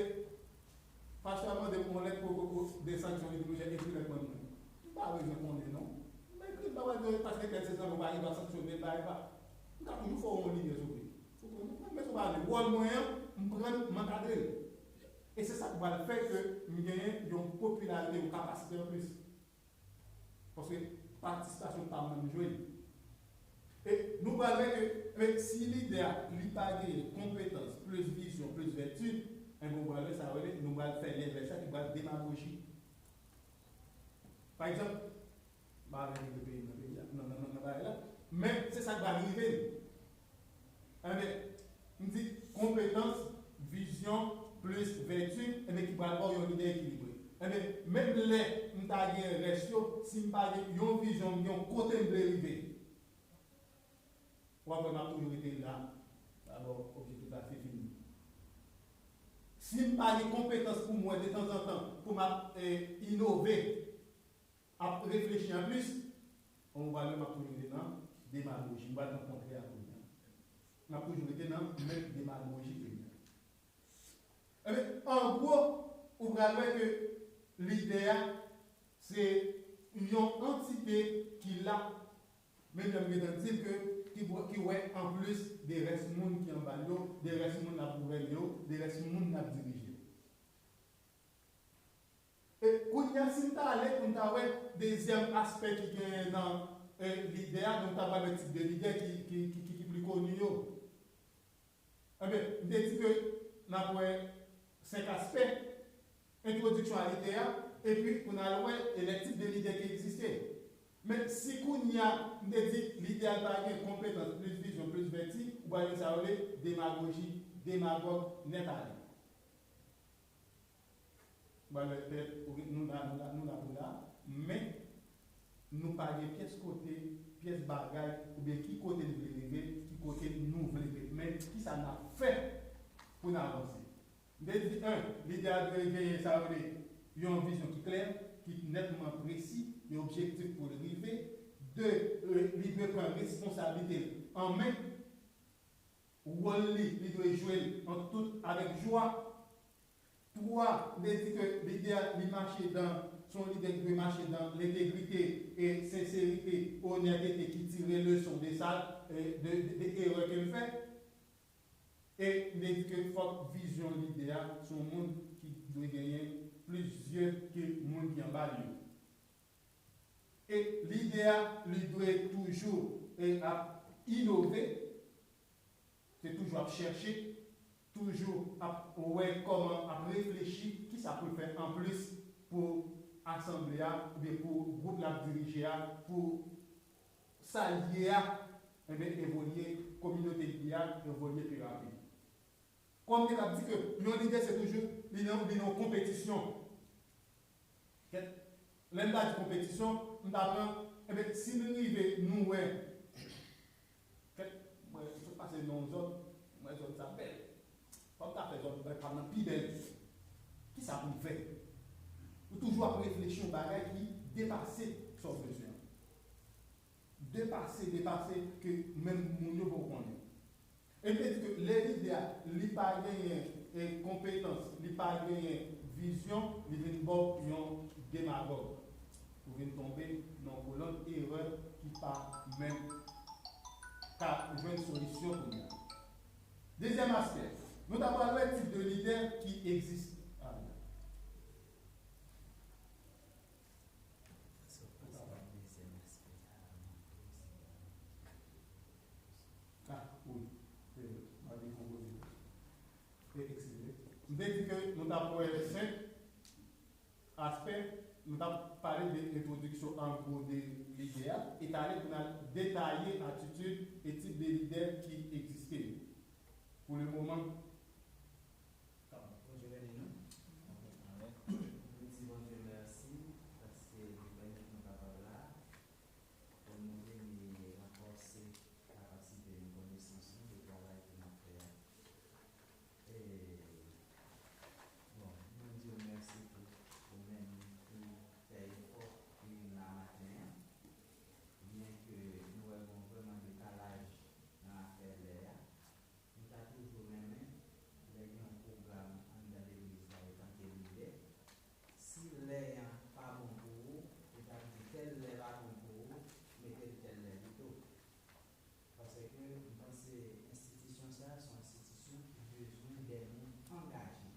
pastè a mande m yon lèt pou, pou, pou de sanksyon li di m jwenn, ekri lèt ban mwen. M pa bezwen konnen non. M ekri l, m pa bezwen, paske kèk se zanmi w pa gen dwa sanksyone l, pa, pa. M ka toujou fè w yon liyè sou li. Ou konprann? Men sou pa vle. Wòl mwen an, m pran l, m ankadre l. E se sa k pral fè ke m genyen yon popilarite, yon kapasite anplis. Paske patisipasyon pa m nan m jwe l. E nou pral wè ke, men si lidè a, li pa genyen konpetans, plis vizyon, plis vèti, enben, nou pral wè sa rele, nou pral fè levèl sa ki pral demagoji. Pa egzanp, m pa vle rive peyi nan peyi a, nan, nan, nan, nan bagay la, men se sa k pral rive. Enben, m di konpetans, vizyon, plis vèti, enben, ki pral ba w yon lidè ekilibre. Enben, menm lè m ta gen rès yo, si m pa gen yon vizyon, m gen yon kote m vle rive, w ap wè m ap toujou rete la. Dabò, objektif la, se fini. Si m pa gen konpetans pou mwen, detanzantan, pou m ap, eh, inove, ap reflechi anplis, bon, m pral wè m ap toujou rete nan demagoji. M pral nan kontrè a kounye a. M ap toujou rete nan menm demagoji kounye a. Enben, an gwo, ou pral wè ke lidè a se yon antite ki la, menm jan m gentan di l ke, ki, ki wè anplis de rès moun ki anba l yo, de rès moun l ap gouvène yo, de rès moun l ap dirije yo. E kounye a, si n ta ale pou n ta wè dezyèm aspè ki genyen nan, e, lidè a, donk, n ta pral wè tip de lidè ki, ki, ki, ki, ki pli koni yo. Enben, m te di ke n ap wè senk aspè, entwodiksyon a lidè a, epi pou n al wè, e, lè tip de lidè ki egziste. Men si kounye a, m te di lidè a pa gen konpetans, plis vizyon, plis vèti, ou pral jwenn sa yo rele demagoji, demagòg nèt ale. Bon, lè pèp, nou la, nou la, nou la pou la, men nou pa gen pyès kote, pyès bagay, oubyen ki kote n vle rive, ki kote nou vle rive, men kisa n ap fè pou n avanse. M te di, en, lidè a dwe genyen sa yo rele yon vizyon ki klè, ki nètman presi, yon objektif pou l rive. De, e, li dwe pran responsablite l an men. Wòl li, li dwe jwe l an tout, avèk jwa. Twa, m te di ke lidè a, li mache dan, se yon lidè ki dwe mache dan lentegrite e senserite, onètete, ki tire leson de sa, e de, de, de erè ke l fè. E m te di ke fòk vizyon lidè a, se yon moun ki dwe genyen plis zye ke moun ki anba l yo. E lidè a, li dwe toujou, e, ap inove, se toujou ap chèche, toujou ap wè kòman, ap reflechi kisa pou l fè anplis pou asanble a, oubyen pou gwoup l ap dirije a, pou sa l ye a, enben, evolye, kominote l ye a, evolye pi rapid. Kòm m te ka di ke yon lidè se toujou, li nan, li nan yon konpetisyon. Kèt, lè m ta di konpetisyon, m ta pran Ebyen, si nou rive, nou wè, kèk, mwen sot pase nan yon zòn, mwen zòn sa bèl. Fò m ta fè zòn pa m nan pi bèl. Kisa pou m fè? Ou toujou ap reflechi yon bagay ki depase sa w bezwen an. Depase, depase ke menm moun yo poko konnen. E vle di ke lè lidè a, li pa genyen, e, konpetans, li pa genyen vizyon, li vin ba w yon demagòg. Ou vin tonbe nan yon kolonn erè ki pa menm ka jwenn solisyon kounye a. Dezyèm aspè, nou ta pral wè tip de lidè ki egziste. Ah, wi. E, m te di ke nou t ap wè senk aspè, nou t ap pale de entwodiksyon an gwo de lidè a, e talè pou n al detaye atitid e tip de lidè ki egziste. Pou le moman, Bon, Bondye beni nou. Amèn. Nou di Bondye mèsi paske li pèmèt nou kapab la pou nou vini ranfòse kapasite nou, konesans nou de travay ke n ap fè a. E, bon, nou di w mèsi tou, ou menm ki fè efò pou vin la maten an. Byenke nou wè gen vrèman dekalaj nan afè lè a, nou ta toujou renmen, lè gen yon pwogram anndan legliz la, antanke lidè, si lè a pa bon pou ou, ou t ap di tèl lè pa bon pou ou, mete l tèl lè pito. Paske m panse enstitisyon sa a se yon enstitisyon ki bezwen de moun angaje.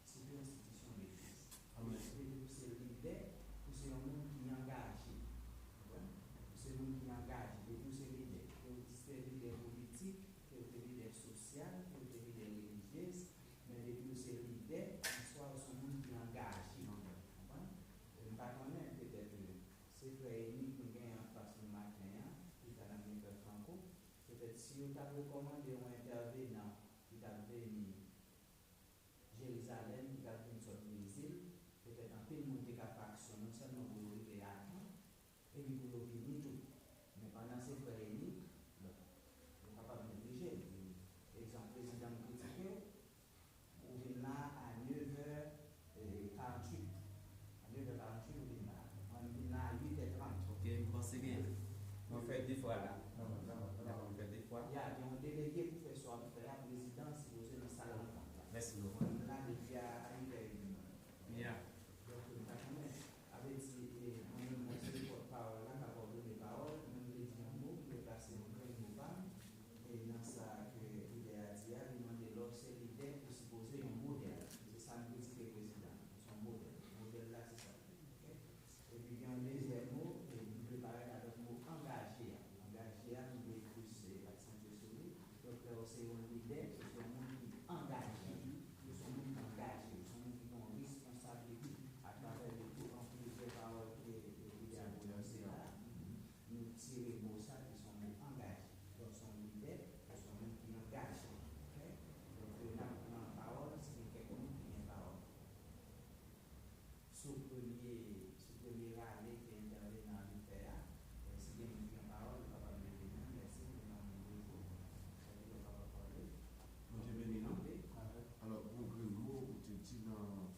Sitou enstitisyon legliz. Amèn. Depi ou se lidè, ou se yon moun ki angaje. Konprann? Ou se moun ki angaje. Depi ou se lidè, ke w se lidè politik, ke w te lidè sosyal, ke w te lidè relijyez, men depi ou se lidè, answa ou se yon moun ki angaje. Konprann? E m pa konnen, petèt, se frè Enik nou genyen anfas nou maten an, pita n ap gen frè Franco. Petèt si yo t ap rekòmande yon entèvenan ki t ap vini Jerizalèm, ki t ap vin sot Brezil, petèt anpil moun te ka fè aksyon non sèlman pou yo rive a tan, epi pou yo vini tou. Men pandan se frè Enik, bon, yo kapab neglije l. Egzanp, prezidan m kritike w, ou vin la a nevè karanntuit. A nevè karanntuit ou vin la. Mwen, m vin la a uitè trant. Ok, m panse gen, mwen fè de fwa la. Mwen fè de fwa. Ya, gen yon delege pou fè sa w ap fè a, prezidan sipoze nan sal rankontre la. Mèsi bokou. Mwen, m la depi a, a uitè edmi. Ya. Donk, m pa konnen. Sa vle di, e, mwen menm, mwen se pòtpawòl la, k ap òdone pawòl, mwen m vle di yon mo, m vle plase yon grenn mo pa m, e nan sa ke lidè a di a, li mande lè w se lidè, ou sipoze yon modèl. Se sa m kritike prezidan an, se yon modèl. Modèl la, se sa l ye, oke? Epi gen yon dezyèm mo, e m vle parèt avèk mo angaje a. Angaje a, nou dwe plis, e, aksantye sou li. Donk, lè w se yon lidè, ou se yon moun ki angaje. Ou se yon moun ki angaje, ou se yon moun ki gen yon responsablite atravè de tou an plizyè pawòl ke, ke lidè a pwononse la. Nou tire mo sa ki se yon mo angaje. Donk, se yon lidè, ou se yon moun ki angaje. Oke? Donk, n ap pran pawòl, si gen kèk moun ki gen pawòl. Sou premye, sou premye rale ke entèvenan an vin fè a, e, si gen moun ki gen pawòl, yo kapab leve men, mèsi, nou gen yon moun de jou, yo kapab pale. Bondye beni nou. Alò, pou grenn mo, ou te di nan,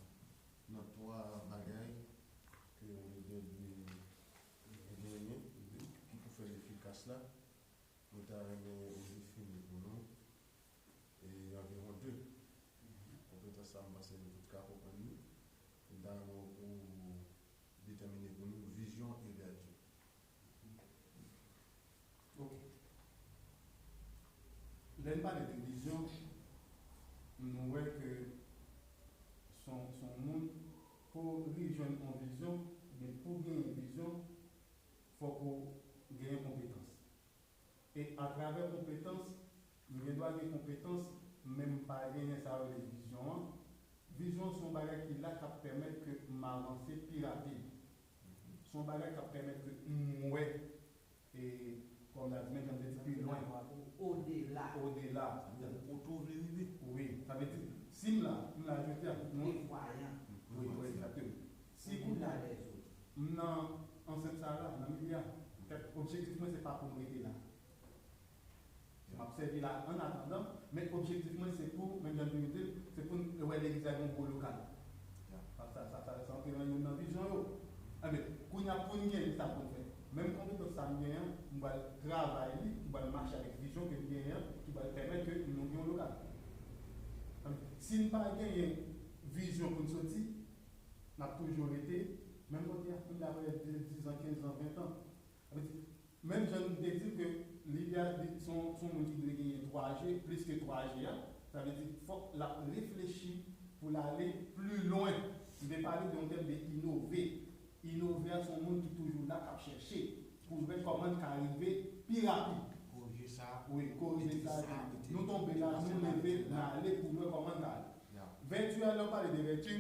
nan twa bagay ke yon lidè dwe genyen, ki pou fè l efikas la, nou ta renmen ou defini pou nou, e, anviwon de konpetans sa, m panse nou tout ka konprann li. M ta renmen ou detèmine pou nou vizyon e vèti. Ok. Lè n pale de vizyon, nou wè ke se yon, se yon moun, pou li jwenn yon vizyon, men pou genyen vizyon, fòk ou genyen konpetans. E atravè konpetans, m gen dwa gen konpetans, men m pa genyen sa yo rele vizyon an. Vizyon an se yon bagay ki la k ap pèmèt ke m avanse pi rapid. Se yon bagay k ap pèmèt ke m wè, e, kòm n a di, menm jan m te di pi lwen. Odela. Odela. Ou, ou tou vle rive. Wi, sa vle di, si m la, m la jodi a, nou. Prevwayan. Wi, wi, egzakteman. Si m la, m nan ansent sa la, nan milye a. Objektif mwen, se pa pou m rete la. M ap sèvi la an atandan, men objektif mwen, se pou, menm jan nou di l, se pou n wè legliz la gen yon gwo lokal. Sa, sa, sa, sa, sa antre nan youn nan vizyon yo. Enben, kounye a, pou n gen sa pou n fè. Menm konpetans sa m genyen an, m pral travay li, m pral mache avèk vizyon ke m genyen an, ki pral pèmèt ke nou gen yon lokal. Enben, si n pa genyen vizyon pou n soti, n ap toujou rete menm kote a, menm apre de, diz an, kenz an, ven an. Sa vle di, menm jan nou te di ke lidè a, li, se yon, se yon moun ki dwe genyen twa je, plis ke twa je a, sa vle di, fòk l ap reflechi pou l ale pli lwen. M te pale de yon tèm de inove. Inove a, se yon moun ki toujou la, k ap chèche pou l wè kòman l ka rive pi rapid. Korije sa. Wi, korije sa. Nou tonbe la, nou leve, n ale pou n wè kòman n ka ale. Vèti a, lè w pale de vèti,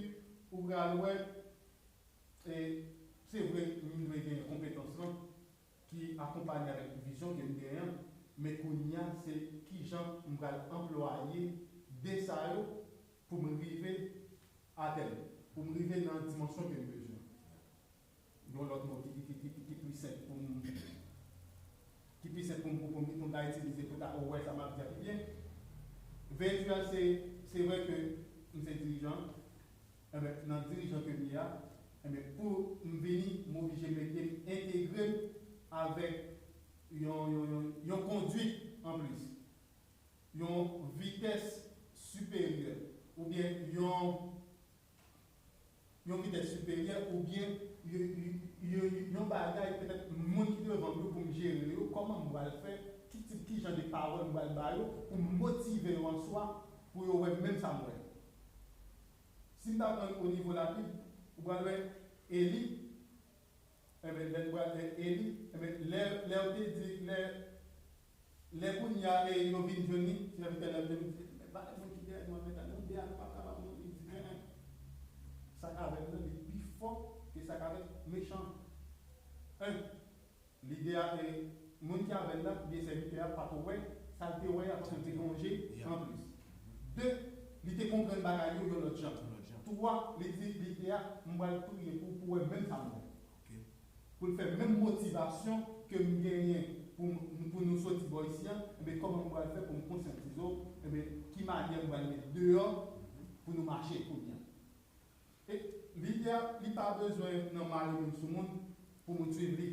ou pral wè, e, se vre, m dwe gen konpetans lan ki akonpanye avèk vizyon ke m genyen an, men kounye a, se kijan m pral anplwaye de sa yo pou m rive atè m, pou m rive nan dimansyon ke m bezwen. Yon lòt mo ki, ki, ki, ki, ki pli senp pou m, ki pli senp pou m, pou m, pou m ta itilize pou ta wè sa m ap di a pi byen. Vèti a, se, se vre ke m se dirijan, enben, nan dirijan ke m ye a, enben, pou m vini, m oblije mete m entegre m avèk yon, yon, yon, yon kondwit anplis, yon vitès siperyè, oubyen yon, yon vitès siperyè, oubyen yon, yon, yon, yon bagay, petèt, moun ki devan m yo pou m jere yo, kòman m pral fè, ki tip, ki jan de pawòl m pral ba yo, pou m motive yo an swa, pou yo wè menm sa m wè. Si m ta pran o nivo lapid, ou pral wè Eli, enben, lè l pral, e, Eli, enben, lè, lè yo te di, lè, lè kounye a, e, yo vin jwenn li, sèvitè la vin jwenn li, di, "Men, ba moun ki dèyè nou an, men, tande, nou de a, nou p ap kapab, non." Li di, "Men, sa k avè m nan, li pi fò ke sa k avèk mechan an." Lidè a, e, moun ki avè l la, oubyen sèvitè a, pa t wè sa l te wè a, paske l te gen yon je anplis. De, li te konprann bagay yo yon lòt jan. Twa, li di lidè a, "M pral priye pou, pou wè menm sa m wè." Pou l fè menm motivasyon ke m genyen pou, pou nou soti bò isi a, enben, kòman m pral fè pou m konsyantize w, enben, ki manyè m pral met deyò pou nou mache kounye a. E lidè a, li pa bezwen nan male moun sou moun pou moun swiv li.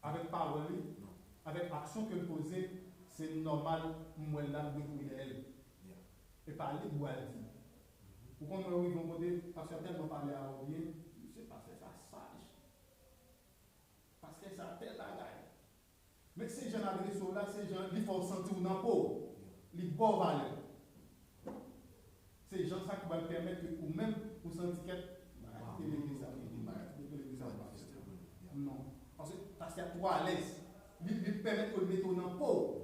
Avèk pawòl li, avèk aksyon ke l poze, se nòmal, m wè l la, m dwe kouri dèyè l. E pa li pou al di. Ou konn wè w rive yon kote, pastè a tèlman pale a ou byen, misye pastè sa saj. Pastè sa tèl bagay. Men se jan l adrese w la, se jan li fè w santi w nan po w. Li ba w valè. Se jan sa ki pral pèmèt ke ou menm ou santi kèt, m pa ka kite legliz sa, m pa ka kite legliz sa, pastè. Non. Paske pastè a twò alèz. Li, li pèmèt ke l mete w nan po w.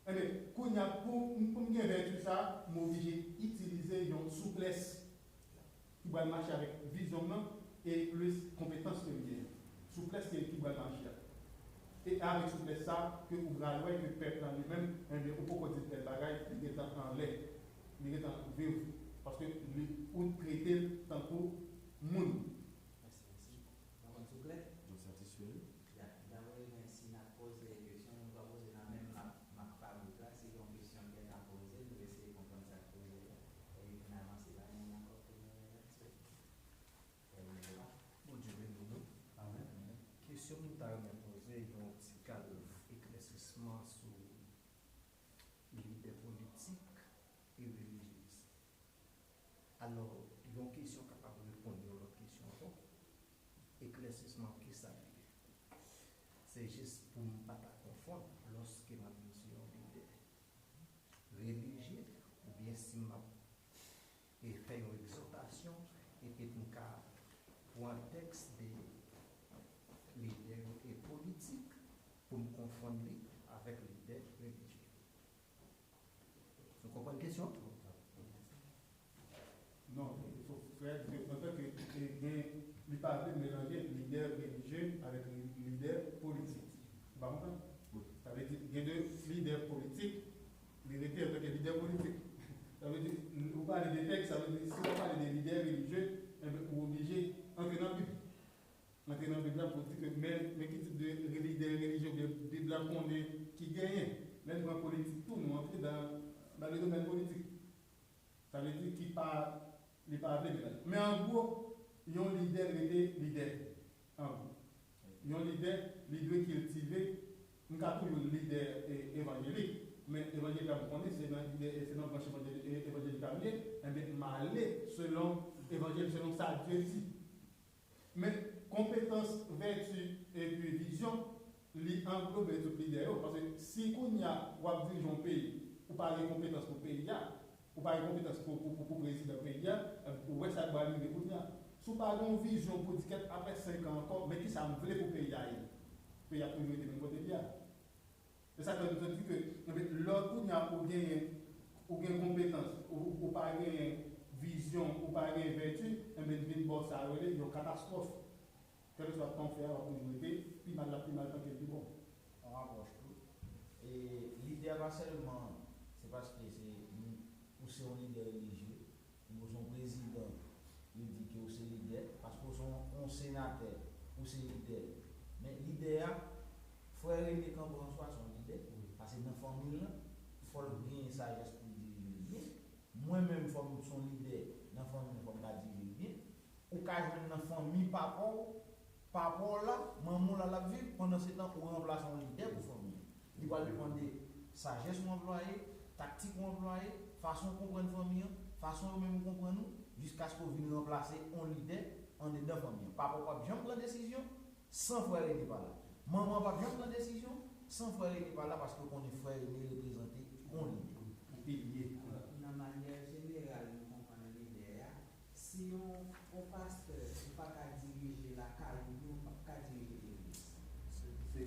Enben, kounye a, pou, pou m gen vèti sa, m oblije itilize yon souplès ki pral mache avèk vizyon m nan e plis konpetans ke m genyen. Souplès ke, ki pral mache a. E avèk souplès sa, ke ou pral wè ke pèp la li menm, enben, ou poko di l tèl bagay, li gentan anlè, li gentan viv, paske li, ou trete l tankou moun. Mèsi, mèsi. Mwen konn souple. Nou satisfè? Ya, dabò, men si n ap poze kesyon, nou ka poze nan menm m ap, m ap pale la, si gen yon kesyon ki ta poze, nou eseye konprann sa k poze a, epi pou n avanse la, nou nan kòk pou nou respekte. Bondye beni nou. Amèn. Kesyon m ta renmen poze, yon ti kad eklèsisman sou lidè politik e relijyez. Alò, yon kesyon kapab reponn yon lòt kesyon ankò. Eklèsisman, kisa l ye? Se jis pou m pa ta konfonn lòske m ap di yon lidè relijye oubyen si m ap e fè yon egzòtasyon epi pou m ka pran tèks de lidè e politik pou m konfonn li avèk lidè relijye. Nou konprann kesyon an? Non, frè, antanke, e, gen, li pa vle melanje lidè relijye avèk li-, lidè politik. Ou pa konprann? Sa vle di, gen de lidè politik, li rete antanke lidè politik. Sa vle di, ou pale de tèks, sa vle di, si w ap pale de lidè relijye, enben, ou oblije antre nan Bib. Antre nan Bib la pou di ke men, men ki tip de lidè relijye oubyen Bib la konnen ki genyen. Lè n pran politik tou, nou antre dans, dans le domaine politique. Sa vle di ki pa, li pa vle menaj. Men an gwo, yon lidè rete lidè. An gwo. Yon lidè, li dwe kiltive, m ka toujou lidè e, evanjelik, men evanjelik la m konnen se nan lidè, se nan branch evanjelik, e, evanjelik la m ye, enben m ale selon evanjil, selon sa Dye di. Men konpetans, vèti epi vizyon, li anglobe tout lidè yo. Paske si kounye a w ap dirije yon peyi, ou pa gen konpetans pou peyi a, ou pa gen konpetans pou, pou, pou, pou prezidan peyi a, ou wè sa k pral rive kounye a. Si w pa gen yon vizyon pou di kèt apre senk an ankò, men kisa m vle pou peyi a ye? Peyi a toujou rete menm kote l ye a. Se sa k fè nou di ke, enben, lè kounye a ou genyen, ou gen konpetans, ou, ou pa genyen vizyon, ou pa genyen vèti, enben, vin bò sa yo rele yon katastwòf. Kèlkeswa tan w fè a, w ap toujou rete pi mal, l ap pi mal tanke l pi bon. On apwòch tou. E lidè pa sèlman, se paske se, ou se yon lidè relijye, ou se yon prezidan, yo di ke ou se lidè, paske ou se yon, yon senatè, ou se lidè. Men lidè a, frè René kanpe an swa se yon lidè, paske nan fanmi l lan, fò l genyen sajès pou l dirije l byen. Mwen menm, fò m se yon lidè nan fanmi m, fò m ka dirije l byen. Ou ka jwenn nan fanmi papa w, papa w la, manman w la l ap viv, pandan se tan ou ranplase yon lidè pou fanmi an. Li pral depann de sajès ou anplwaye, taktik ou anplwaye, fason ou konprann fanmi an, fason yo menm yo konprann ou, jiskaske ou vin ranplase yon lidè andedan fanmi an. Papa w p ap janm pran desizyon san frè René pa la. Manman w p ap janm pran desizyon san frè René pa la, paske yo konnen frè René reprezante yon lidè. Yon pilye. Alò, nan manyè jeneral, nou konprann lidè a, si yon, yon pastè, ou pa ka dirije lakay ou byen, ou p ap ka dirije legliz.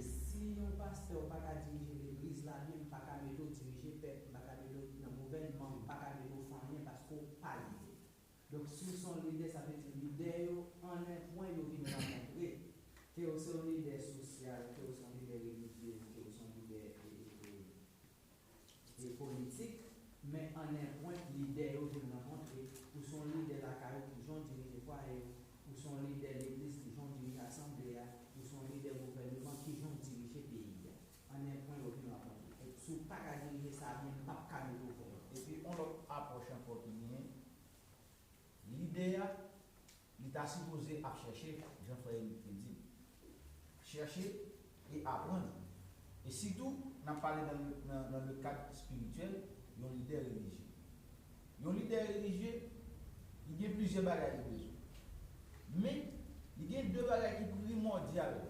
Si yon pastè, ou pa ka dirije legliz la byen, m pa ka mete w dirije pèp, m pa ka mete w nan gouvènman, m pa ka mete w fè anyen paske w pa lidè. Donk, si w se yon lidè, sa vle di lidè yo, an en pwen, yo vin rankontre. Ke w se yon lidè sosyal, ke w se yon lidè relijye, ke w se yon lidè, e, e, e, e politik, men an en pwen, lidè yo vin rankontre. Ou se yon lidè lakay ou, ki jan w dirije fwaye w. Ou se yon lidè legliz, ki jan w dirije asanble a. Ou se yon lidè gouvèneman, ki jan w dirije peyi a. An en pwen, yo vin rankontre. E si w pa ka dirije sa byen, m p ap ka mete w fè l. Epi, yon lòt apwòch ankò ki genyen, lidè a, li ta sipoze ap chèche, jan frè Enik te di l, chèche e aprann. E sitou, n ap pale nan le, nan, nan le kad espirityèl, yon lidè relijye. Yon lidè relijye, li gen plizyè bagay li bezwen. Men, li gen de bagay ki primòdyal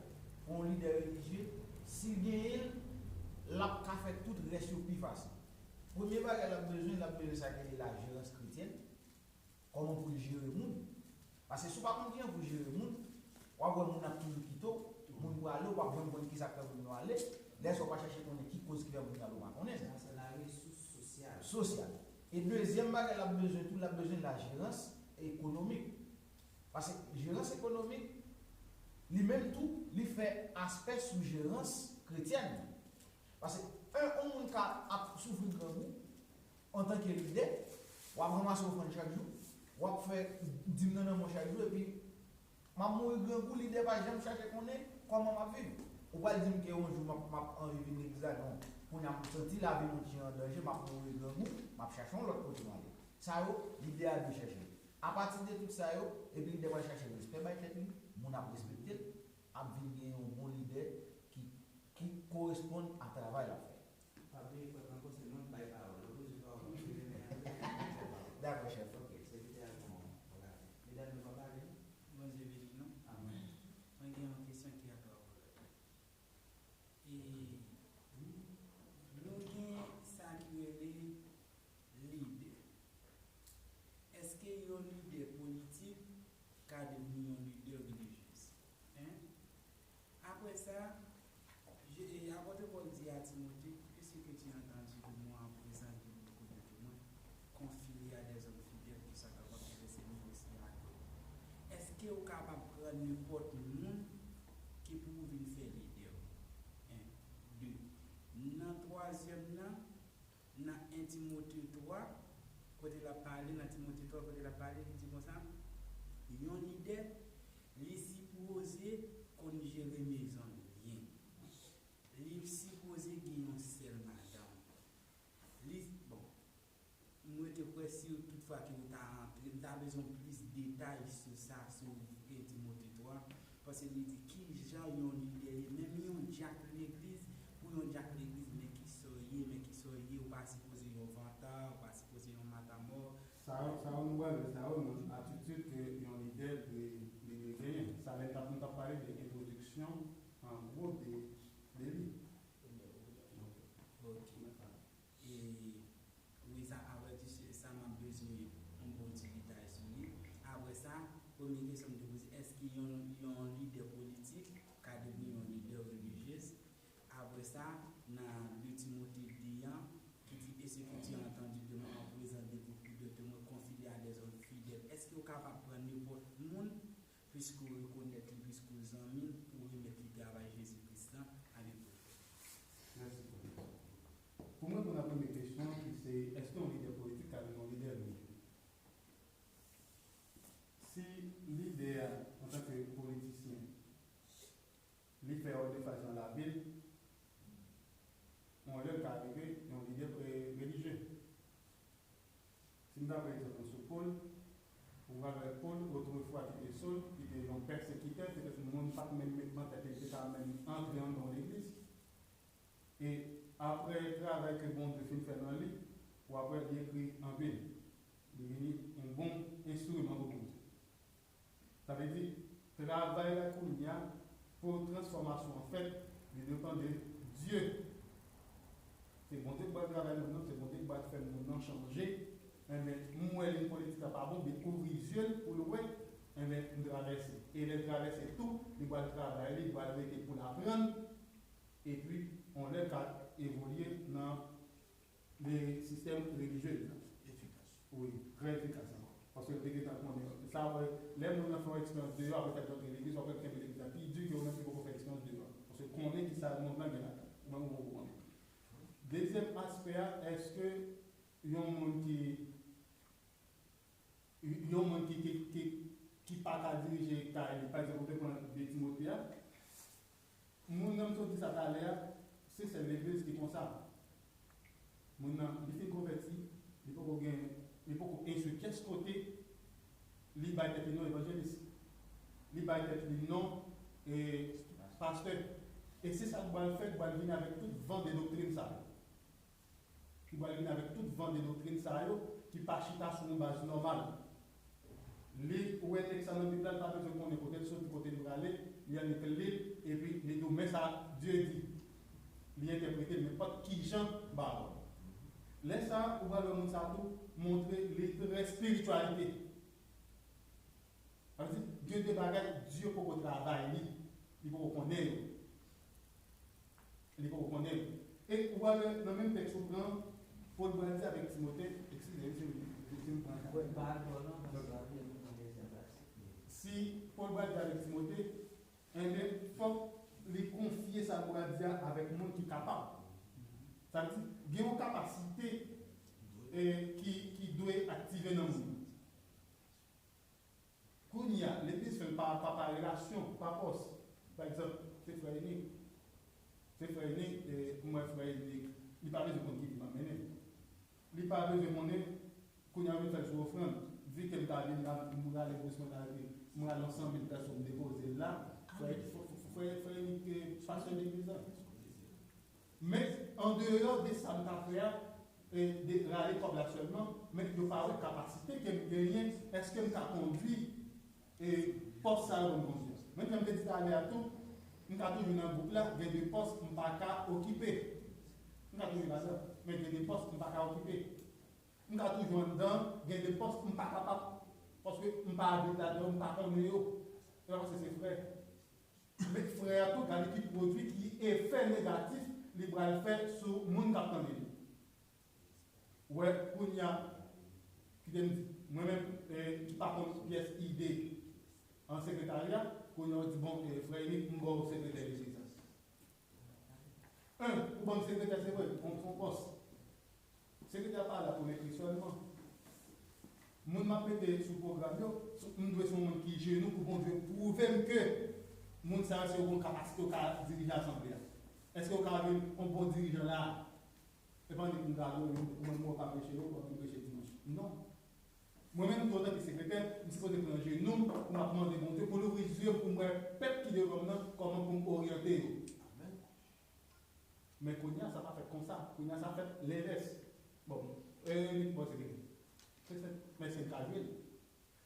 pou yon lidè relijye, si l genyen l, l ap ka fè tout rès yo pi fasil. Premye bagay l ap bezwen, l ap bezwen sa ki rele lajerans kretyèn. Kòman pou l jere moun? Paske si w pa konn kijan pou w jere moun, w ap wè moun ap toujou kite w, moun prale, w p ap janm konn kisa k fè moun yo ale, lè sa w pa chèche konnen ki koz ki fè moun yo ale, w pa konnen. Sa se la resous sosyal. Sosyal. E dezyèm bagay l ap bezwen tou, l ap bezwen lajerans ekonomik. Paske jerans ekonomik, li menm tou, li fè aspè sou jerans kretyèn. Paske, en, yon moun ka ap soufri grangou, antanke lidè, w ap ranmase ofrann chak jou, w ap fè dim nan nan men w chak jou, epi m ap mouri grangou, lidè pa janm chache konnen kòman m ap viv. Ou pral di m ke yon jou m ap, m ap anvi vin legliz la, non. Kounye a m santi lavi m yon ti jan an danje, m ap mouri grangou, m ap chache yon lòt kote m ale. Sa yo, lidè a dwe chèche. Apati de tout sa yo, epi lidè pral chache respè bay tèt li, moun ap respekte l, ap vin gen yon bon lidè ki, ki koresponn a travay l ap fè. Pa bliye frè Franco, se mwen k bay pawòl. Ou toujou pawòl, ou toujou gen pawòl. Dakò, chèf. Ok, sèvitè a gen yon bagay. Medam yo pa pale? Bondye beni nou. Amèn. Mwen gen yon kesyon ki atwa pou lòt. E nou gen sa ki rele lidè. Èske yon lidè politik ka devni yon lidè relijyez? Hein? Apre sa, je, e, apòt Pòl di a Timote, puisque tu as entendu de moi en présence de beaucoup de témoins, confie-les à des hommes fidèles qui sont capables de l'enseigner aussi à d'autres. Èske ou kapab pran nenpòt moun ki pou ou vin fè lidè w? En. De. Nan twazyèm nan, nan en Timote twa, kote l ap pale, nan Timote twa, kote l ap pale, li di konsa, yon lidè, li sipoze konn jere mezon l byen. Li sipoze gen yon sèl madanm. Li, bon, mwen te kwè si tout fwa ke ou ta antre, m ta bezwen plis detay sou sa, sou, e, Timote twa, paske li di ki jan yon lidè ye, menm yon dyak legliz, pou yon dyak legliz, men ki sa w ye, men ki sa w ye, ou pa sipoze yon vantard, ou pa sipoze yon matamò. Sa yo, sa yo nou pral wè, sa yo nan atitid ke yon lidè dwe, li dwe genyen. Sa lè n t ap, nou t ap pale de entwodiksyon, an gwo, de, de li. Ok. E, wi, sa, apre di se sa, m ap bezwen yon bon ti detay sou li. Apre sa, premye kesyon m te poze, èske yon, yon lidè politik ka devni yon lidè relijyez? Apre sa, nan de Timote de an, ki di, et ce que tu as entendu de moi en présence de beaucoup de témoins, confie-le à des hommes fidèles. Èske w kapab pran nenpòt moun, piske w rekonèt li, piske w zanmi l, pou w remèt li travay Jezi Kris lan? Amen. Mèsi pou kesyon. Pou mwen, pou nan premye kesyon, ki se, èske yon lidè politik ka vin yon lidè relijye? Si lidè a, antanke politisyen, li fè òdefaj nan lavi l, yon lè l ka rive yon lidè, e, relijye. Si n ta pran egzanp sou Pòl, ou pral wè Pòl, otrefwa, ki te Sòl, ki te yon pèsekitè, petèt moun pa t menm met nan tèt li, li te ka menm antre anndan yon legliz. E apre travay ke Bondye fin fè nan li, w ap wè li ekri anpil. Li vini yon bon enstriman pou Bondye. Sa vle di, travay la kounye a, pou transfòmasyon an fèt, li depann de Dye. Se Bondye ki pral travay moun nan, se Bondye ki pral fè moun nan chanje. Enben, m wè liy politik la pa bon, dekouvri zye l pou l wè, enben, m travèse. E lè l travèse tou, li pral travay, li pral rete pou l aprann. Epi, yon lè l ka evolye nan de sistèm relijye. Efikas. Wi, trè efikas ankò. Paske l te gentan konnen. Sa, wè, lè moun nan fè yon eksperyans deyò, apre sa l antre legliz, w ap wè l kenbe legliz la pi di ke ou menm ki poko fè eksperyans deyò. Paske l konnen kisa mond lan gen ladan. Ou menm ou poko konnen. Dezyèm aspè a, èske yon moun ki, yon moun ki, ki, ki, ki pa ka dirije kay li, pa egzanp, ou te pran de Timote a, moun nan m sot di sa talè a, se sèl legliz ki konsa. Moun nan, li fin konvèti, li poko gen, li poko enswi pyès kote, li bay tèt li non evanjelis. Li bay tèt li non, e, pastè. E se sa k pral fè, k pral vini avèk tout van de doktrin sa yo. Ki pral vini avèk tout van de doktrin sa yo ki pa chita sou yon baz nòmal. Li wè tèks sa nan Bib la, li pa bezwen konnen kote l soti, kote l prale, li annik li l, epi li di w, men sa Dye di. Li entèprete l nenpòt ki jan ba w. Lè sa a, ou pral wè moun sa a tou montre li trè espirityalite. Sa vle di, gen de bagay Dye poko travay li, li poko konnen yo. Li poko konnen. E ou wè nan menm tèks ou pran, Pòl pral di avèk Timote, eskize m si m, si m pran. Wi, pa atò non, paske la vin yon dezyenm pati. Si Pòl pral di avèk Timote, enben, fòk li konfye sa l pral di a avèk moun ki kapab. Sa vle di, gen yon kapasite, e, ki, ki dwe aktive nan moun. Kounye a, legliz fè l pa, pa, pa relasyon, pa pòs. Pa egzanp, se frè Enik. Se frè Enik, e, m wè frè Enik, li pa bezwen konn ki pi m ap mennen. Li pa bezwen konnen, kounye a, m vin fè l sou ofrann. Vi ke m ta vin la, m rale bous mwen la, epi m rale yon san mil pèsòn, m depoze l la. Frè, frè, frè, frè Enik, e, pastè legliz la. Men, andeyò de sa m ka fè a, e, de rale kòb la sèlman, men yo pa wè kapasite ke m genyen, èske m ka kondui, e, pòs sa yo pou m kondui. Men, jan m te di talè a tou, m ka toujou nan gwoup la, gen de pòs m pa ka okipe. M ka toujou ladan, men gen de pòs m pa ka okipe. M ka toujou anndan, gen de pòs m pa kapab, paske m pa abite ladan yo, m pa konnen yo. Se pa paske se frè. Men frè a tou, gade ki pwodui, ki efè negatif li pral fè sou moun k ap tande li. Wè, kounye a, kite m di, mwen menm, e, ki pa konn pyès ide an sekretarya, kounye a w di, bon, e, frè Enik, m ba w sekretè legliz la. En, ou ban m sekretè, se vre, on, on pòs. Sekretè a pa la pou enpresyone mwen. Moun m ap mete sou pwogram yo, sou, m dwe se yon moun ki jenou pou Bondye pwouve m ke Moun sa yo, si yo gen kapasite, yo ka dirije asanble a. Èske yo ka vin yon bon dirijan la? E pa annik moun ka adore yo, ou menm ou ka preche yo, ou ap vin preche dimanch. Non. Mwen menm tou, antanke sekretè, m sipoze pran jenou m pou m ap mande Bondye pou l ouvri zye m pou m wè pèp ki devan m nan, kòman pou m oryante yo. Men kounye a, sa pa fèt konsa. Kounye a, sa fèt lenvès. Bon, e, bon, se vre. Se, se, men se l ka jwe l.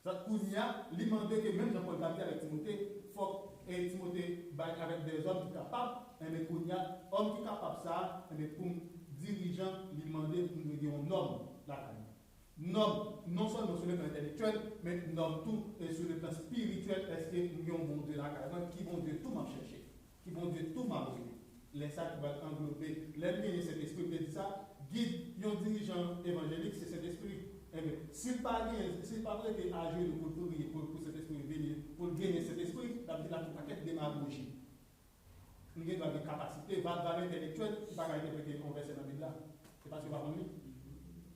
Sa, kounye a, li mande ke menm jan Pòl t ap di avèk Timote, fòk, e, Timote bay avèk dèzòm ki kapab, enben, kounye a, òm ki kapab sa a, enben, pou m dirijan, li mande pou m gen yon nòm lakay mwen. Nòm, non sèlman sou le plan entèlektyèl, men nòm tou, e sou le plan espirityèl, èske m gen yon Bondye lakay mwen? Ki Bondye tou m ap chèche? Ki Bondye tou m ap rele? Lè sa ki pral anglobe, lè m genyen Sentespri, m te di sa, gid yon dirijan evanjelik se Sentespri. Enben, si l pa genyen, si l pa rete ajenou pou l priye, pou, pou Sentespri vini, pou l genyen Sentespri, l ap di l ak yon pakèt demagoji. M gen dwa gen kapasite, va-, valè entèlektyèl, m pa ka entèprete yon vèsè nan Bib la. Se paske yo pa konn li.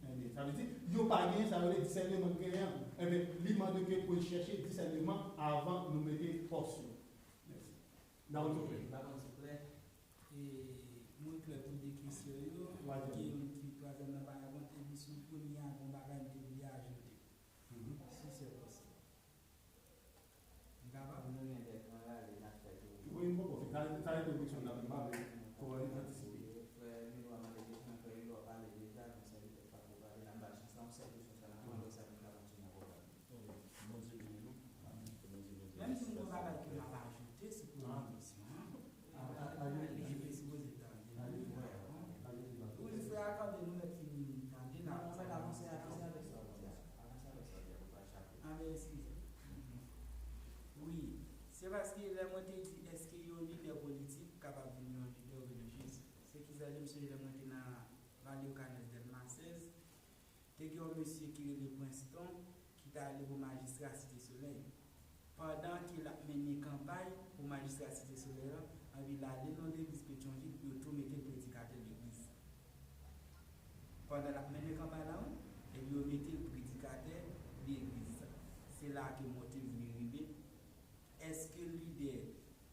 Enben, sa vle di, yo pa genyen, sa yo rele disèneman k genyen an. Enben, li mande ke pou l chèche disèneman avan nou mete pòs yo. Mèsi. N a konn souple. N a konn souple. E, mwen klè pou de kesyon yo. Twazyèm. Ki, ki twazyèm nan pa reponn, epi sou premye a, gon bagay m te vle ajoute. Mhm. Si se posib. M kapab? Nou gen de gran rale n ap fè tou. Wi, m poko fin. Sa, sa rete yon kesyon n ap, m pa vle twò antisipe. Frè Milwa mande kesyon, frè Milwa pale deja, nou sèvitè pa ko pale, n ap ba l chans la, yon sèl kesyon sa, n ap mande w sa pou n ka kontinye ankò pale. Bondye beni nou. Bondye beni nou. Menm si m gen yon bagay ke m ap ajoute, se premye kesyon an. Li sipoze tande nou, frè, non? Wi, frè a kanpe, nou mèt fin tande, n ap... Non, mèt avanse, avanse avèk sa w di a. Avanse avèk sa w di a pou pa chape. A, men eskize. Wi, se paske lè mwen te di, èske yon lidè politik kapab vin yon lidè relijye? Se kisa, m sonje lè mwen te nan Vale Okanèz Dèlma sèz, te gen yon mesye ki rele Princeton, ki t ale pou majistra Site Solèy. Pandan ke l ap mennen kanpay pou majistra Site Solèy la, anpi l ale nan legliz Petyonvil pou yo tou mete l predikatè legliz. Pandan l ap mennen kanpay la, wi, epi yo mete l predikatè legliz. Se la ke mò te vle rive. Èske lidè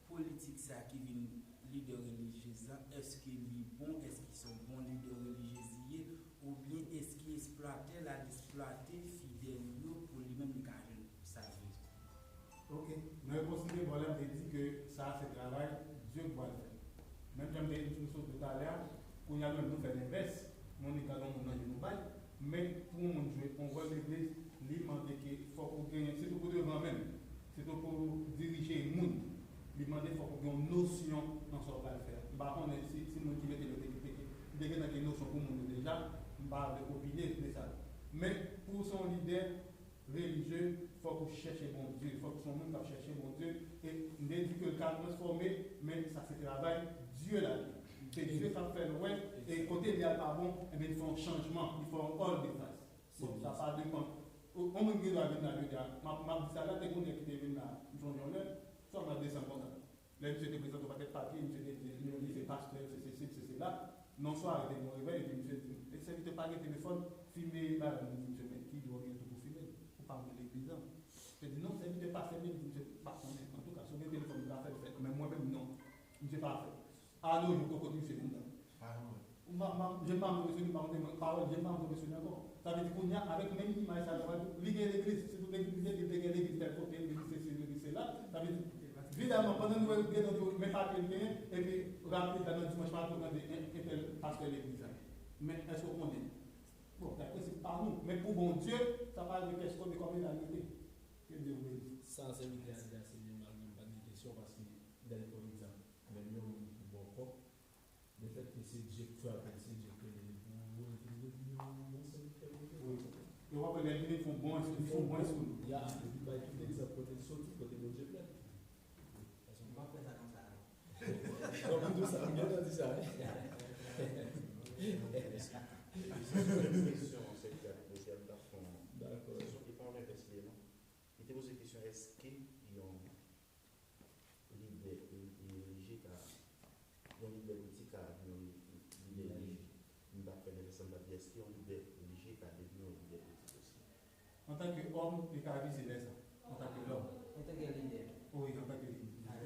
politik sa ki vin lidè relijyez la, èske li bon, èske se yon bon lidè relijyez li ye, oubyen èske eksplwatè la, l eksplwate fidèl yo pou li menm li ka jwenn sa l vle? Ok, nan repons li te ba w la, m te di ke sa a se travay Dye k pral fè. Menm jan m te di w sot talè a, kounye a nou menm nou fè lenvès, nou annik gade yon moun nan je nou bay, men pou yon moun jwe yon wòl legliz, li mande ke fòk ou genyen, sitou pou devan menm, sitou pou dirije moun, li mande fòk ou gen yon nosyon nan sa w pral fè a. M pa konnen si, si moun ki mete l yo te, te, te, te gentan gen nosyon pou moun yo deja, m pa vle opine de sa. Men pou w se yon lidè relijye, fòk ou chèche Bondye, fòk w se yon moun k ap chèche Bondye, e m te di ke l ka transfòme, men sa se travay Dye la li ye. Se Dye k ap fè l wè, e kote li al pa bon, ebyen li fè yon chanjman, li fè yon all de face. Bon, sa pa depann. Yon moun gen dwa vin la jodi a. M ap, m ap di sa la, te gen yon nèg ki te vin la, m sonje yon lè, sòm nan desanm konsa. Lè misye te prezante yon pakèt papye, misye te di, li, li se pastè, se sesi, se sela. Nan sware, te gen yon revèy, epi misye di, e sèvitè pa gen telefòn, filme bagay, m di, misye, men ki dwa w gen tou pou filme l? Ou pa rele legliz an. Te di, non, sèvitè pa sèvi, m di, misye pa konnen. Antouka, si w gen telefòn, ou ka fè l fèt, men mwen menm, non. Misye pa fè. A no jou, kokot misye kontan. M pa, m pa, je m pa antre sou li, m pa konte pawòl, je m pa antre sou li ankò. Sa vle di kounye a, avèk menm imaj sa yo, li gen legliz, sitou legliz, li te gen legliz tèl kote, legliz sesi, legliz sela. Sa vle di, evidaman, pandan nou wè l gentan di w, men papye l genyen, epi rapid la nan dimanch maten, ou tande entèl pastè legliz la. Men èske w konnen? Bon, sa prensip pa nou. Men pou Bondye, sa pa de kès kote kòm egalite. Ke Dye w beni. Sa sèvitè a di a, se byen, malgre m pa t gen kesyon, paske, gade kòm egzanp, menm yon moun ki bò kò, lefètke se Dye k frape l, se Dye k rele l pou ou, pou ou vin yon bon sèvitè Bondye. Wi. E w ap wè lè l vini, l fè yon bon, li fè yon bon espri. Ya, epi bay tout egzanp kote l soti, kote Bondye plè l. Paske m p ap fè sa konsa, non. Donk, m di w sa, m gentan di sa, wi. Kesyon, sèvitè, m t ap fè yon... Dakò. Kesyon ki pa yon envès li ye, non. Li te poze kesyon, èske yon lidè, e, e, relijye ka, yon lidè politik ka vin yon li-, lidè relijye. M t ap fè lè sa, m t ap di, èske yon lidè relijye ka devni yon lidè politik osi? Antanke òm, li ka vize vèsa. Antanke lòm. Antanke lidè. Wi, antanke lidè.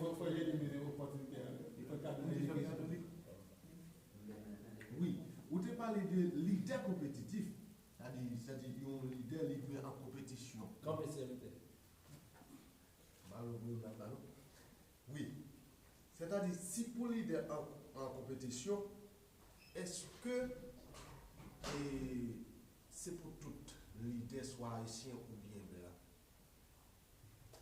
fò, fò jeni bezwen opòtinite a. Fò l ka bezwen jeni. Wi, ou te pale de lidè konpetitif. Sa di, sa di yon lidè li dwe an konpetisyon. Kanpe sèvitè. Balon pou yo bat balon. Wi. Sètadi, si pou lidè an, an konpetisyon, èske e, se pou tout lidè, swa ayisyen oubyen blan?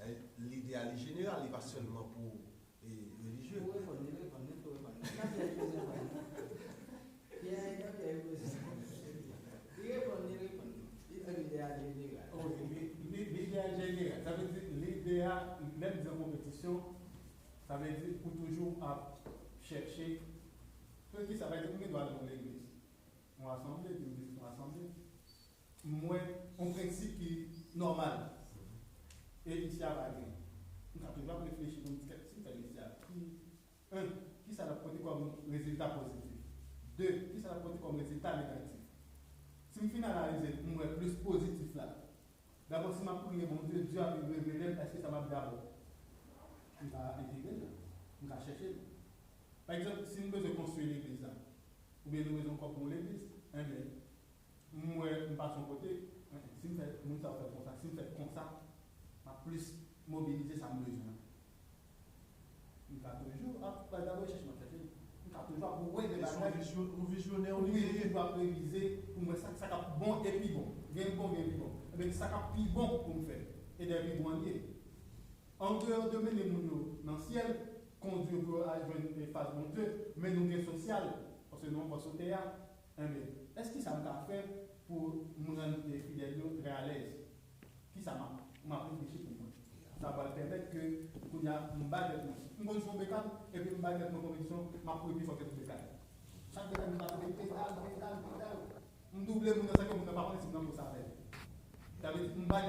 E, lidè a, li jeneral, li pa sèlman pou e, relijye. Ou reponn, li reponn, li tou reponn. Li ka fè repoze ankò. Pierre, li ka fè repoze ankò. Li reponn, li reponn. Li di lidè a jeneral. Wi, li, li, lidè a jeneral. Sa vle di, lidè a, lè m di an konpetisyon, sa vle di ou toujou ap chèche. Pou ki sa vle di, ou gen dwa al nan yon legliz, yon asanble, epi m vizite yon asanble. M wè yon prensip ki nòmal. E isi a pa gen. M ka toujou ap reflechi pou m di, "Kèt, si m fè isi a, ki, en, ki sa l ap pote kòm rezilta pozitif? De, ki sa l ap pote kòm rezilta negatif?" Si m fin analize, m wè plis pozitif la. Dabò, si m ap priye Bondye, Dye ap revele m èske sa m ap dabò. M ka entegre l, m ka chèche l. Pa egzanp, si m bezwen konstwi legliz la, oubyen nou bezwen kòb pou yon legliz, enben, m wè m pase yon kote, si m fè moun sa fè konsa, si m fè konsa, m ap plis mobilize sa m bezwen an. M ka toujou ap bay dapre rechèch m ap chèche. M ka toujou ap wè de bagay. Ou vizyonè, ou li ye. Wi, m toujou ap revize pou m wè sa, sa k ap bon e pi bon. Gen bon, gen pi bon. Ebyen, sa k ap pi bon pou m fè. E dèyè pi bon an ye. Andeyò de mennen moun yo nan syèl, kondwi yo pou yo al jwenn fas Bondye, men nou gen sosyal, paske nou ankò sou tè a. Enben, èske sa m ka fè pou m rann fidèl yo trè alèz? Kisa m ap, m ap reflechi pou mwen? Sa pral pèmèt ke kounye a m bay tèt mwen. M konn fè yon bekad, epi m bay tèt mwen konpetisyon, m ap kouri pi fò ke tout bekad. Chak bekad m ka kouri pedal, pedal, pedal. M double moun nan san ke moun nan pa konnen si m nan kous avè l. Sa vle di, m bay